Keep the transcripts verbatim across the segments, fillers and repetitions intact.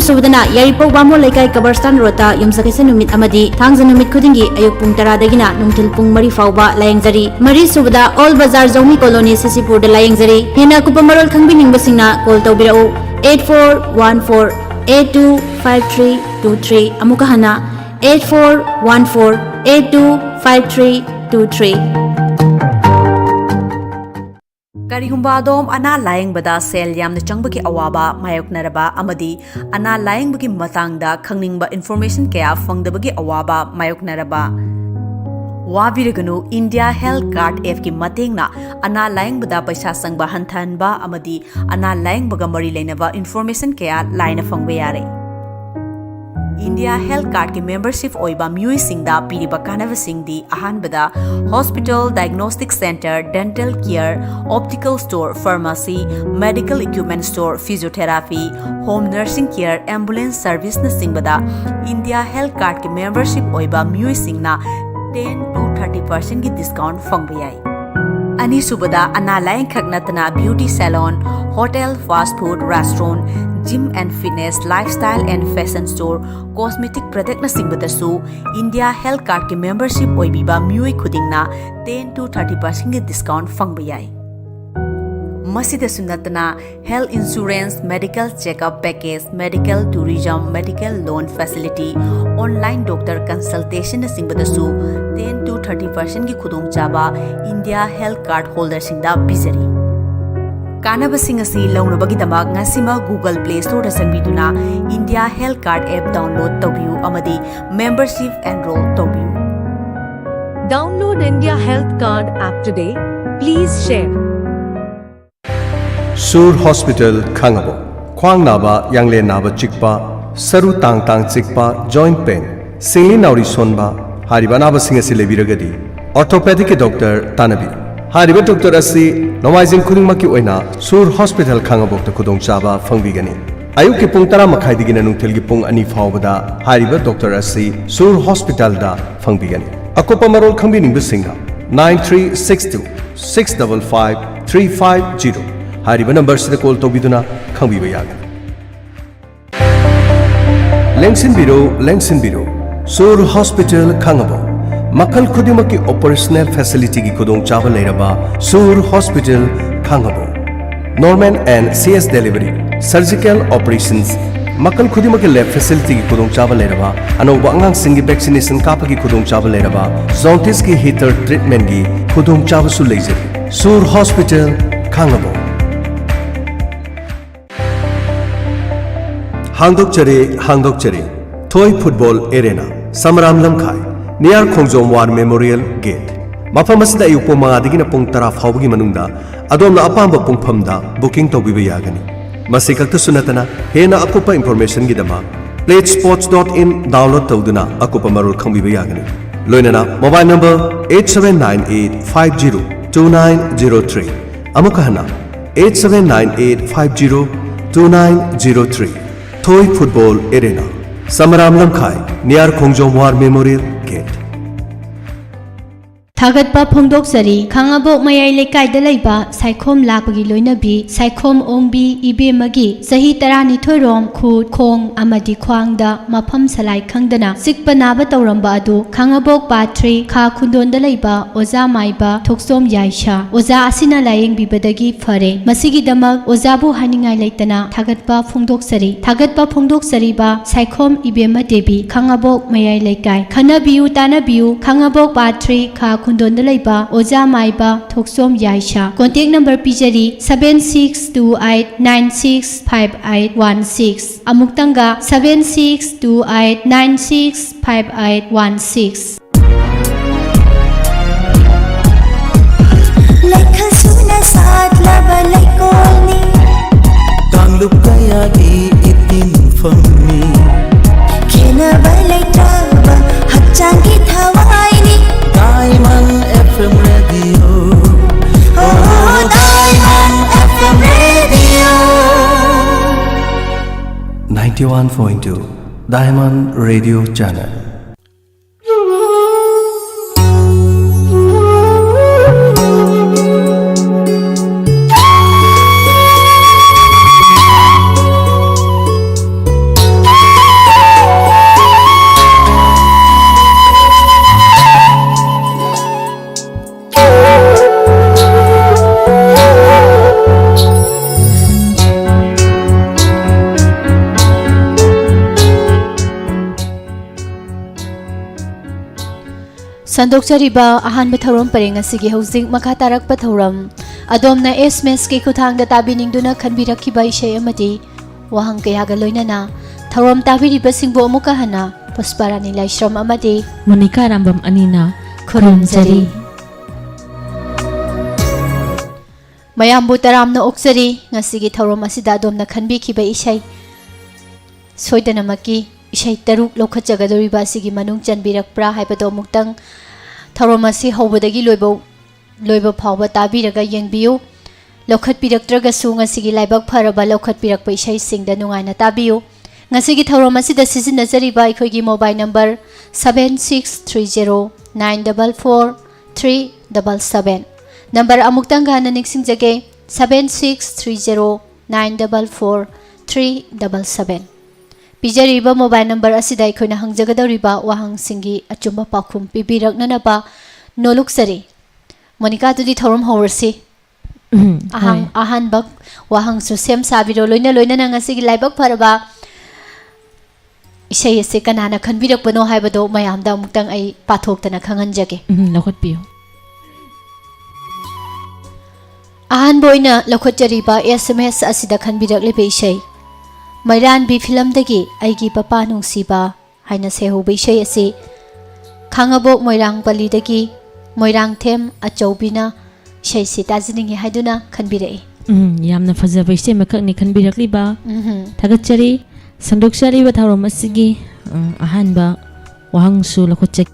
ꯁꯨꯕꯗꯅ ꯌꯥꯏꯔꯤꯄꯣꯛ ꯕꯥꯃꯣꯟ ꯂꯩꯀꯥꯏ ꯀꯕꯔꯁꯇꯥꯟ ꯔꯣꯗꯇ ꯌꯨꯝꯁꯀꯩꯁ ꯅꯨꯃꯤꯠ ꯑꯃꯗꯤ ꯊꯥꯡꯖ ꯅꯨꯃꯤꯠ ꯈꯨꯗꯤꯡꯒꯤ ꯑꯌꯨꯛ ꯄꯨꯡ ꯇꯔꯥꯗꯒꯤꯅ ꯅꯨꯡꯊꯤꯜ ꯄꯨꯡ ꯃꯔꯤ ꯐꯥꯎꯕ ꯂꯥꯌꯦꯡꯖꯔꯤ꯫ ꯃꯔꯤ ꯁꯨꯕꯗ ꯑꯣꯜ ꯕꯖꯥꯔ ꯖꯧꯃꯤ ꯀꯣꯂꯣꯅꯤ ꯁꯤꯁꯤꯄꯨꯔꯗ ꯂꯥꯌꯦꯡꯖꯔꯤ꯫ ꯍꯦꯟꯅ ꯑꯀꯨꯞꯄ ꯃꯔꯣꯜ ꯈꯪꯕꯤꯅꯤꯡꯕꯁꯤꯡꯅ call ꯇꯧꯕꯤꯔꯛꯎ, eight four one four eight two five three two three꯫ ꯑꯃꯨꯛꯀ ꯍꯟꯅ, eight four one four eight two five three two three꯫ ꯀꯔꯤꯒꯨꯝꯕ ꯑꯗꯣꯝ ꯑꯅꯥ ꯂꯥꯌꯦꯡꯕꯗ ꯁꯦꯜ ꯌꯥꯝꯅ ꯆꯪꯕꯒꯤ ꯑꯋꯥꯕ ꯃꯥꯌꯣꯛꯅꯔꯕ ꯑꯃꯗꯤ ꯑꯅꯥ ꯂꯥꯌꯦꯡꯕꯒꯤ ꯃꯇꯥꯡꯗ ꯈꯪꯅꯤꯡꯕ information ꯀꯌꯥ ꯐꯪꯗꯕꯒꯤ ꯑꯋꯥꯕ ꯃꯥꯌꯣꯛꯅꯔꯕ, ꯋꯥꯕꯤꯔꯒꯅꯨ꯫ India Health Card appꯀꯤ ꯃꯇꯦꯡꯅ ꯑꯅꯥ ꯂꯥꯌꯦꯡꯕꯗ ꯄꯩꯁꯥ ꯆꯪꯕ ꯍꯟꯊꯍꯟꯕ ꯑꯃꯗꯤ ꯑꯅꯥ ꯂꯥꯌꯦꯡꯕꯒ ꯃꯔꯤ ꯂꯩꯅꯕ information ꯀꯌꯥ ꯂꯥꯏꯅ ꯐꯪꯕ ꯌꯥꯔꯦ꯫ India Health Cardꯀꯤ membership ꯑꯣꯏꯕ ꯃꯤꯑꯣꯏꯁꯤꯡꯗ ꯄꯤꯔꯤꯕ ꯀꯥꯟꯅꯕꯁꯤꯡꯗꯤ: ꯑꯍꯥꯟꯕꯗ, hospital, diagnostic center, dental care, optical store, pharmacy, medical equipment store, physiotherapy, home nursing care, ambulance serviceꯅꯆꯤꯡꯕꯗ India Health Cardꯀꯤ membership ꯑꯣꯏꯕ ꯃꯤꯑꯣꯏꯁꯤꯡꯅ ten to thirty percentꯀꯤ discount ꯐꯪꯕ ꯌꯥꯏ꯫ ꯑꯅꯤꯁꯨꯕꯗ, ꯑꯅꯥ ꯂꯥꯌꯦꯡꯈꯛ ꯅꯠꯇꯅ beauty salon, hotel, fast food restaurant, gym and fitness, lifestyle and fashion store, cosmetic productꯅꯆꯤꯡꯕꯗꯁꯨ India Health Cardꯀꯤ membership ꯑꯣꯏꯕꯤꯕ ꯃꯤꯑꯣꯏ ꯈꯨꯗꯤꯡꯅ ten to thirty percentꯀꯤ discount ꯐꯪꯕ ꯌꯥꯏ꯫ ꯃꯁꯤꯗꯁꯨ ꯅꯠꯇꯅ, health insurance, medical checkup package, medical tourism, medical loan facility, online doctor consultationꯅꯆꯤꯡꯕꯗꯁꯨ ten to thirty percentꯀꯤ ꯈꯨꯗꯣꯡꯆꯥꯕ India Health Card holderꯁꯤꯡꯗ ꯄꯤꯖꯔꯤ꯫ ꯀꯥꯟꯅꯕꯁꯤꯡ ꯑꯁꯤ ꯂꯧꯅꯕꯒꯤꯗꯃꯛ ꯉꯁꯤꯃꯛ Google Play Storeꯗ ꯆꯪꯕꯤꯗꯨꯅ India Health Card app download ꯇꯧꯕꯤꯌꯨ ꯑꯃꯗꯤ membership enroll ꯇꯧꯕꯤꯌꯨ꯫ Download India Health Card app today. Please share. ꯁꯨꯔ hospital, Khangabok. ꯈ꯭ꯋꯥꯡ ꯅꯥꯕ, ꯌꯥꯡꯂꯦꯟ ꯅꯥꯕ ꯆꯤꯛꯄ, ꯁꯔꯨ ꯇꯥꯡ ꯇꯥꯡ ꯆꯤꯛꯄ, joint pain, ꯁꯤꯡꯂꯤ ꯅꯥꯎꯔꯤ ꯁꯣꯟꯕ, ꯍꯥꯏꯔꯤꯕ ꯑꯅꯥꯕꯁꯤꯡ ꯑꯁꯤ ꯂꯩꯕꯤꯔꯒꯗꯤ orthopedicꯀꯤ doctor ꯇꯥꯟꯅꯕꯤꯌꯨ꯫ ꯍꯥꯏꯔꯤꯕ doctor ꯑꯁꯤ ꯅꯣꯡꯃꯥꯏꯖꯤꯡ ꯈꯨꯗꯤꯡꯃꯛꯀꯤ ꯑꯣꯏꯅ ꯁꯨꯔ ꯍꯣꯁꯄꯤꯇꯥꯜ, ꯈꯥꯡꯉꯕꯣꯛꯇ ꯈꯨꯗꯣꯡꯆꯥꯕ ꯐꯪꯕꯤꯒꯅꯤ꯫ ꯑꯌꯨꯛꯀꯤ ꯄꯨꯡ ꯇꯔꯥ ꯃꯈꯥꯏꯗꯒꯤꯅ ꯅꯨꯡꯊꯤꯜꯒꯤ ꯄꯨꯡ ꯑꯅꯤ ꯐꯥꯎꯕꯗ ꯍꯥꯏꯔꯤꯕ doctor ꯑꯁꯤ ꯁꯨꯔ ꯍꯣꯁꯄꯤꯇꯥꯜꯗ ꯐꯪꯕꯤꯒꯅꯤ꯫ ꯑꯀꯨꯞꯄ ꯃꯔꯣꯜ ꯈꯪꯕꯤꯅꯤꯡꯕꯁꯤꯡꯅ nine three six two six double five three five zero ꯍꯥꯏꯔꯤꯕ numberꯁꯤꯗ call ꯇꯧꯕꯤꯗꯨꯅ ꯈꯪꯕꯤꯕ ꯌꯥꯒꯅꯤ꯫ ꯂꯦꯡꯁꯤꯟꯕꯤꯔꯨ, ꯂꯦꯡꯁꯤꯟꯕꯤꯔꯨ꯫ ꯁꯨꯔ ꯍꯣꯁꯄꯤꯇꯥꯜ, ꯈꯥꯡꯉꯕꯣꯛ꯫ ꯃꯈꯜ ꯈꯨꯗꯤꯡꯃꯛꯀꯤ ꯑꯣꯄꯔꯦꯁꯅꯦꯜ ꯐꯦꯁꯤꯂꯤꯇꯤꯒꯤ ꯈꯨꯗꯣꯡꯆꯥꯕ ꯂꯩꯔꯕ ꯁꯨꯔ hospital, Khangabok. Normal and C S delivery, surgical operations, ꯃꯈꯜ ꯈꯨꯗꯤꯡꯃꯛꯀꯤ ꯂꯦꯕ ꯐꯦꯁꯤꯂꯤꯇꯤꯒꯤ ꯈꯨꯗꯣꯡꯆꯥꯕ ꯂꯩꯔꯕ, ꯑꯅꯧꯕ ꯑꯉꯥꯡꯁꯤꯡꯒꯤ ꯚꯦꯛꯁꯤꯅꯦꯁꯟ ꯀꯥꯞꯄꯒꯤ ꯈꯨꯗꯣꯡꯆꯥꯕ ꯂꯩꯔꯕ, ꯖꯣꯟꯗꯤꯁꯀꯤ ꯍꯤꯇꯔ ꯇ꯭ꯔꯤꯠꯃꯦꯟꯒꯤ ꯈꯨꯗꯣꯡꯆꯥꯕꯁꯨ ꯂꯩꯖꯔꯤ꯫ ꯁꯨꯔ ꯍꯣꯁꯄꯤꯇꯥꯜ, ꯈꯥꯡꯉꯕꯣꯛ꯫ ꯍꯥꯡꯗꯣꯛꯆꯔꯦ, ꯍꯥꯡꯗꯣꯛꯆꯔꯦ꯫ ꯊꯣꯏ ꯐꯨꯠꯕꯣꯜ ꯑꯦꯔꯦꯅꯥ, ꯁꯃꯔꯥꯝ ꯂꯝꯈꯥꯏ, ꯅꯤꯌꯥꯔ ꯈꯣꯡꯖꯣꯝ ꯋꯥꯔ ꯃꯦꯃꯣꯔꯤꯌꯦꯜ ꯒꯦꯠ꯫ ꯃꯐꯝ ꯑꯁꯤꯗ ꯑꯌꯨꯛ ꯄꯨꯡ ꯃꯉꯥꯗꯒꯤꯅ ꯄꯨꯡ ꯇꯔꯥ ꯐꯥꯎꯕꯒꯤ ꯃꯅꯨꯡꯗ ꯑꯗꯣꯝꯅ ꯑꯄꯥꯝꯕ ꯄꯨꯡꯐꯝꯗ ꯕꯨꯀꯤꯡ ꯇꯧꯕꯤꯕ ꯌꯥꯒꯅꯤ꯫ ꯃꯁꯤ ꯈꯛꯇꯁꯨ ꯅꯠꯇꯅ, ꯍꯦꯟꯅ ꯑꯀꯨꯞꯄ ꯏꯟꯐꯣꯔꯃꯦꯁꯟꯒꯤꯗꯃꯛ pledge sports dot in download ꯇꯧꯗꯨꯅ ꯑꯀꯨꯞꯄ ꯃꯔꯣꯜ ꯈꯪꯕꯤꯕ ꯌꯥꯒꯅꯤ꯫ ꯂꯣꯏꯅꯅ mobile number eight seven nine eight five zero two nine zero three꯫ ꯑꯃꯨꯛꯀ ꯍꯟꯅ, eight seven nine eight five zero two nine zero three꯫ ꯊꯣꯏ ꯐꯨꯠꯕꯣꯜ ꯑꯦꯔꯦꯅꯥ, ꯁꯃꯔꯥꯝ ꯂꯝꯈꯥꯏ, ꯅꯤꯌꯥꯔ ꯈꯣꯡꯖꯣꯝ ꯋꯥꯔ ꯃꯦꯃꯣꯔꯤꯌꯦꯜ ꯒꯦꯠ꯫ ꯊꯥꯒꯠꯄ ꯐꯣꯡꯗꯣꯛꯆꯔꯤ, ꯈꯥꯡꯉꯕꯣꯛ ꯃꯌꯥꯏ ꯂꯩꯀꯥꯏꯗ ꯂꯩꯕ ꯁꯥꯏꯈꯣꯝ ꯂꯥꯛꯄꯒꯤ ꯂꯣꯏꯅꯕꯤ ꯁꯥꯏꯈꯣꯝ ꯑꯣꯡꯕꯤ ꯏꯕꯦꯝꯃꯒꯤ ꯆꯍꯤ ꯇꯔꯥꯅꯤꯊꯣꯏ ꯔꯣꯝ ꯈꯨꯠ, ꯈꯣꯡ ꯑꯃꯗꯤ ꯈ꯭ꯋꯥꯡꯗ ꯃꯐꯝ ꯁꯂꯥꯏ ꯈꯪꯗꯅ ꯆꯤꯛꯄ ꯅꯥꯕ ꯇꯧꯔꯝꯕ ꯑꯗꯨ ꯈꯥꯡꯉꯕꯣꯛ ꯄꯥꯠ ꯊ꯭ꯔꯤ ꯈꯥ ꯈꯨꯟꯗꯣꯟꯗ ꯂꯩꯕ ꯑꯣꯖꯥ ꯃꯥꯏꯕ ꯊꯣꯛꯆꯣꯝ ꯌꯥꯏꯁꯥ ꯑꯣꯖꯥ ꯑꯁꯤꯅ ꯂꯥꯌꯦꯡꯕꯤꯕꯗꯒꯤ ꯐꯔꯦ꯫ ꯃꯁꯤꯒꯤꯗꯃꯛ ꯑꯣꯖꯥꯕꯨ ꯍꯥꯏꯅꯤꯡꯉꯥꯏ ꯂꯩꯇꯅ ꯊꯥꯒꯠꯄ ꯐꯣꯡꯗꯣꯛꯆꯔꯤ꯫ ꯊꯥꯒꯠꯄ ꯐꯣꯡꯗꯣꯛꯆꯔꯤꯕ ꯁꯥꯏꯈꯣꯝ ꯏꯕꯦꯝꯃ ꯗꯦꯕꯤ, ꯈꯥꯡꯉꯕꯣꯛ ꯃꯌꯥꯏ ꯂꯩꯀꯥꯏ꯫ ꯈꯟꯅꯕꯤꯌꯨ, ꯇꯥꯟꯅꯕꯤꯌꯨ, ꯈꯥꯡꯉꯕꯣꯛ ꯄꯥꯠ ꯊ꯭ꯔꯤ ꯈꯥ ꯈꯨꯟꯗꯣꯟꯗ ꯂꯩꯕ ꯑꯣꯖꯥ ꯃꯥꯏꯕ ꯊꯣꯛꯆꯣꯝ ꯌꯥꯏꯁꯥ꯫ Contact number ꯄꯤꯖꯔꯤ, seven six two eight nine six five eight one six꯫ ꯑꯃꯨꯛꯇꯪꯒ, seven six two eight nine six five eight one six꯫ ꯂꯩꯈꯜ ꯁꯨꯅ ꯁꯥꯠꯂꯕ ꯂꯩꯀꯣꯜꯅꯤ꯫ ꯀꯥꯡꯂꯨꯞ ꯀꯌꯥꯒꯤ ꯏꯇꯤꯟꯐꯝꯅꯤ꯫ ꯈꯦꯠꯅꯕ ꯂꯩꯇ꯭ꯔꯕ ꯍꯛꯆꯥꯡꯒꯤ ꯊꯋꯥꯏꯅꯤ꯫ Diamond F M Radio. Oh, Diamond F M Radio. Ninety-one point two Diamond Radio Channel. ꯁꯟꯗꯣꯛꯆꯔꯤꯕ ꯑꯍꯥꯟꯕ ꯊꯧꯔꯝ ꯄꯔꯦꯡ ꯑꯁꯤꯒꯤ ꯍꯧꯖꯤꯛ ꯃꯈꯥ ꯇꯥꯔꯛꯄ ꯊꯧꯔꯝ, ꯑꯗꯣꯝꯅ ꯑꯦꯁ ꯑꯦꯝ ꯑꯦꯁꯀꯤ ꯈꯨꯠꯊꯥꯡꯗ ꯇꯥꯕꯤꯅꯤꯡꯗꯨꯅ ꯈꯟꯕꯤꯔꯛꯈꯤꯕ ꯏꯁꯩ ꯑꯃꯗꯤ ꯋꯥꯍꯪ ꯀꯌꯥꯒ ꯂꯣꯏꯅꯅ ꯊꯧꯔꯝ ꯇꯥꯕꯤꯔꯤꯕꯁꯤꯡꯕꯨ ꯑꯃꯨꯛꯀ ꯍꯟꯅ ꯄꯨꯁꯄꯥꯔꯥꯅꯤ ꯂꯥꯏꯁ꯭ꯔꯝ ꯑꯃꯗꯤ ꯃꯣꯅꯤꯀꯥ ꯔꯥꯝꯕꯝ ꯑꯅꯤꯅ ꯈꯨꯔꯨꯝꯖꯔꯤ꯫ ꯈꯨꯔꯨꯝꯖꯔꯤ꯫ ꯃꯌꯥꯝꯕꯨ ꯇꯔꯥꯝꯅ ꯑꯣꯛꯆꯔꯤ꯫ ꯉꯁꯤꯒꯤ ꯊꯧꯔꯝ ꯑꯁꯤꯗ ꯑꯗꯣꯝꯅ ꯈꯟꯕꯤꯈꯤꯕ ꯏꯁꯩ ꯁꯣꯏꯗꯅꯃꯛꯀꯤ ꯏꯁꯩ ꯇꯔꯨꯛ ꯂꯧꯈꯠꯆꯒꯗꯧꯔꯤꯕ ꯑꯁꯤꯒꯤ ꯃꯅꯨꯡ ꯆꯟꯕꯤꯔꯛꯄ꯭ꯔꯥ ꯍꯥꯏꯕꯗꯣ ꯑꯃꯨꯛꯇꯪ ꯊꯧꯔꯝ ꯑꯁꯤ ꯍꯧꯕꯗꯒꯤ ꯂꯣꯏꯕ, ꯂꯣꯏꯕ ꯐꯥꯎꯕ ꯇꯥꯕꯤꯔꯒ ꯌꯦꯡꯕꯤꯌꯨ꯫ ꯂꯧꯈꯠꯄꯤꯔꯛꯇ꯭ꯔꯒꯁꯨ ꯉꯁꯤꯒꯤ ꯂꯥꯏꯕꯛ ꯐꯔꯕ ꯂꯧꯈꯠꯄꯤꯔꯛꯄ ꯏꯁꯩꯁꯤꯡꯗ ꯅꯨꯡꯉꯥꯏꯅ ꯇꯥꯕꯤꯌꯨ꯫ ꯉꯁꯤꯒꯤ ꯊꯧꯔꯝ ꯑꯁꯤꯗ ꯁꯤꯖꯤꯟꯅꯖꯔꯤꯕ ꯑꯩꯈꯣꯏꯒꯤ mobile number seven six three zero nine double four three double seven꯫ Number ꯑꯃꯨꯛꯇꯪꯒ ꯍꯟꯅ ꯅꯤꯡꯁꯤꯡꯖꯒꯦ, seven six three zero nine double four three double seven꯫ ꯄꯤꯖꯔꯤꯕ mobile number ꯑꯁꯤꯗ ꯑꯩꯈꯣꯏꯅ ꯍꯪꯖꯒꯗꯧꯔꯤꯕ ꯋꯥꯍꯪꯁꯤꯡꯒꯤ ꯑꯆꯨꯝꯕ ꯄꯥꯎꯈꯨꯝ ꯄꯤꯕꯤꯔꯛꯅꯅꯕ ꯅꯣꯂꯨꯛꯆꯔꯤ꯫ ꯃꯣꯅꯤꯀꯥ, ꯑꯗꯨꯗꯤ ꯊꯧꯔꯝ ꯍꯧꯔꯁꯤ꯫ ꯎꯝ, ꯑꯍꯥꯡ-, ꯍꯣꯏ꯫ ꯑꯍꯥꯟꯕ ꯋꯥꯍꯪꯁꯨ ꯁꯦꯝ ꯁꯥꯕꯤꯔꯣ꯫ ꯂꯣꯏꯅ ꯂꯣꯏꯅꯅ ꯉꯁꯤꯒꯤ ꯂꯥꯏꯕꯛ ꯐꯔꯕ ꯏꯁꯩ ꯑꯁꯤ ꯀꯅꯥꯅ ꯈꯟꯕꯤꯔꯛꯄꯅꯣ ꯍꯥꯏꯕꯗꯣ ꯃꯌꯥꯝꯗ ꯑꯃꯨꯛꯇꯪ ꯑꯩ ꯄꯥꯊꯣꯛꯇꯅ ꯈꯪꯍꯟꯖꯒꯦ꯫ ꯎꯝ, ꯂꯧꯈꯠꯄꯤꯌꯨ꯫ ꯑꯍꯥꯟꯕ ꯑꯣꯏꯅ ꯂꯧꯈꯠꯆꯔꯤꯕ ꯑꯦꯁ ꯑꯦꯝ ꯑꯦꯁ ꯑꯁꯤꯗ ꯈꯟꯕꯤꯔꯛꯂꯤꯕ ꯏꯁꯩ, ꯃꯩꯔꯥꯟꯕꯤ ꯐꯤꯂꯝꯗꯒꯤ ꯑꯩꯒꯤ ꯄꯄꯥ ꯅꯨꯡꯁꯤꯕ ꯍꯥꯏꯅ ꯁꯩꯍꯧꯕ ꯏꯁꯩ ꯑꯁꯤ ꯈꯥꯡꯉꯕꯣꯛ ꯃꯣꯏꯔꯥꯡ ꯄꯜꯂꯤꯗꯒꯤ ꯃꯣꯏꯔꯥꯡꯊꯦꯝ ꯑꯆꯧꯕꯤꯅ ꯏꯁꯩꯁꯤ ꯇꯥꯖꯅꯤꯡꯏ ꯍꯥꯏꯗꯨꯅ ꯈꯟꯕꯤꯔꯛꯏ꯫ ꯎꯝ, ꯌꯥꯝꯅ ꯐꯖꯕ ꯏꯁꯩ ꯑꯃꯈꯛꯅꯤ ꯈꯟꯕꯤꯔꯛꯂꯤꯕ꯫ ꯎꯝꯍꯨꯝ꯫ ꯊꯥꯒꯠꯆꯔꯤ꯫ ꯁꯟꯗꯣꯛꯆꯔꯤꯕ ꯊꯧꯔꯝ ꯑꯁꯤꯒꯤ, ꯑ, ꯑꯍꯥꯟꯕ ꯋꯥꯍꯪꯁꯨ ꯂꯧꯈꯠꯆꯒꯦ꯫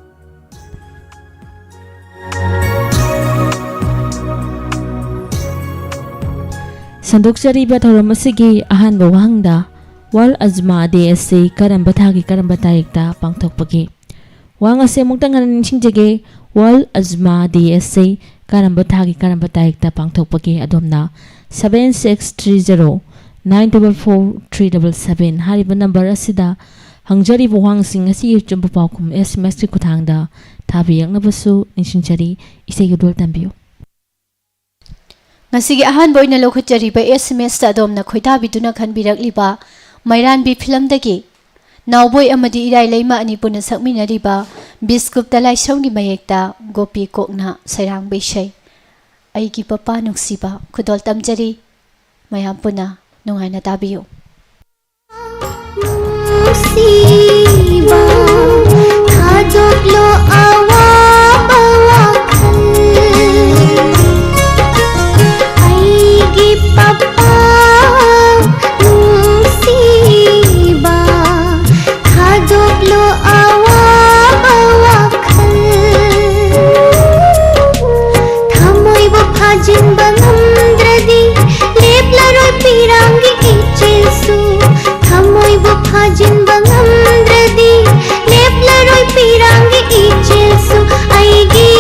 ꯁꯟꯗꯣꯛꯆꯔꯤꯕ ꯊꯧꯔꯝ ꯑꯁꯤꯒꯤ ꯑꯍꯥꯟꯕ ꯋꯥꯍꯪꯗ, World Asthma Day ꯑꯁꯤ ꯀꯔꯝꯕ ꯊꯥꯒꯤ ꯀꯔꯝꯕ ꯇꯥꯔꯤꯛꯇ ꯄꯥꯡꯊꯣꯛꯄꯒꯦ? ꯋꯥꯍꯪ ꯑꯁꯤ ꯑꯃꯨꯛꯇꯪ ꯍꯟꯅ ꯅꯤꯡꯁꯤꯡꯖꯒꯦ, World Asthma Day ꯑꯁꯤ ꯀꯔꯝꯕ ꯊꯥꯒꯤ ꯀꯔꯝꯕ ꯇꯥꯔꯤꯛꯇ ꯄꯥꯡꯊꯣꯛꯄꯒꯦ? ꯑꯗꯣꯝꯅ seven six three zero nine double four three double seven ꯍꯥꯏꯔꯤꯕ number ꯑꯁꯤꯗ ꯍꯪꯖꯔꯤꯕ ꯋꯥꯍꯪꯁꯤꯡ ꯑꯁꯤꯒꯤ ꯑꯆꯨꯝꯕ ꯄꯥꯎꯈꯨꯝ ꯑꯦꯁ ꯑꯦꯝ ꯑꯦꯁꯀꯤ ꯈꯨꯠꯊꯥꯡꯗ ꯊꯥꯕꯤꯔꯛꯅꯕꯁꯨ ꯅꯤꯡꯁꯤꯡꯖꯔꯤ꯫ ꯏꯁꯩꯒꯤ ꯈꯨꯗꯣꯜ ꯇꯝꯕꯤꯌꯨ꯫ ꯉꯁꯤꯒꯤ ꯑꯍꯥꯟꯕ ꯑꯣꯏꯅ ꯂꯧꯈꯠꯆꯔꯤꯕ ꯑꯦꯁ ꯑꯦꯝ ꯑꯦꯁꯇ ꯑꯗꯣꯝꯅ ꯈꯣꯏꯗꯥꯕꯤꯗꯨꯅ ꯈꯟꯕꯤꯔꯛꯂꯤꯕ ꯃꯩꯔꯥꯟꯕꯤ ꯐꯤꯂꯝꯗꯒꯤ ꯅꯥꯎꯕꯣꯏ ꯑꯃꯗꯤ ꯏꯔꯥꯏ ꯂꯩꯃ ꯑꯅꯤ ꯄꯨꯟꯅ ꯁꯛꯃꯤꯟꯅꯔꯤꯕ ꯕꯤꯁꯀꯨꯞꯇ ꯂꯥꯏꯁ꯭ꯔꯝꯒꯤ ꯃꯌꯦꯛꯇ ꯒꯣꯄꯤ ꯀꯣꯛꯅ ꯁꯩꯔꯥꯡꯕ ꯏꯁꯩ ꯑꯩꯒꯤ ꯄꯄꯥ ꯅꯨꯡꯁꯤꯕ ꯈꯨꯗꯣꯜ ꯇꯝꯖꯔꯤ꯫ ꯃꯌꯥꯝ ꯄꯨꯟꯅ ꯅꯨꯡꯉꯥꯏꯅ ꯇꯥꯕꯤꯌꯨ꯫ ꯅꯨꯡꯁꯤꯕ, ꯊꯥꯗꯣꯛꯂꯣ ꯑꯋꯥꯕ ꯋꯥꯈꯜ꯫ ꯑꯩꯒꯤ ꯄꯄꯥ ꯅꯨꯡꯁꯤꯕ, ꯊꯥꯗꯣꯛꯂꯣ ꯑꯋꯥꯕ ꯋꯥꯈꯜ꯫ ꯊꯃꯣꯏꯕꯨ ꯐꯥꯖꯤꯟꯕ ꯉꯝꯗ꯭ꯔꯗꯤ, ꯂꯦꯞꯂꯔꯣꯏ ꯄꯤꯔꯥꯡꯒꯤ ꯏꯆꯤꯜꯁꯨ꯫ ꯊꯃꯣꯏꯕꯨ ꯐꯥꯖꯤꯟꯕ ꯉꯝꯗ꯭ꯔꯗꯤ, ꯂꯦꯞꯂꯔꯣꯏ ꯄꯤꯔꯥꯡꯒꯤ ꯏꯆꯤꯜꯁꯨ꯫ ꯑꯩꯒꯤ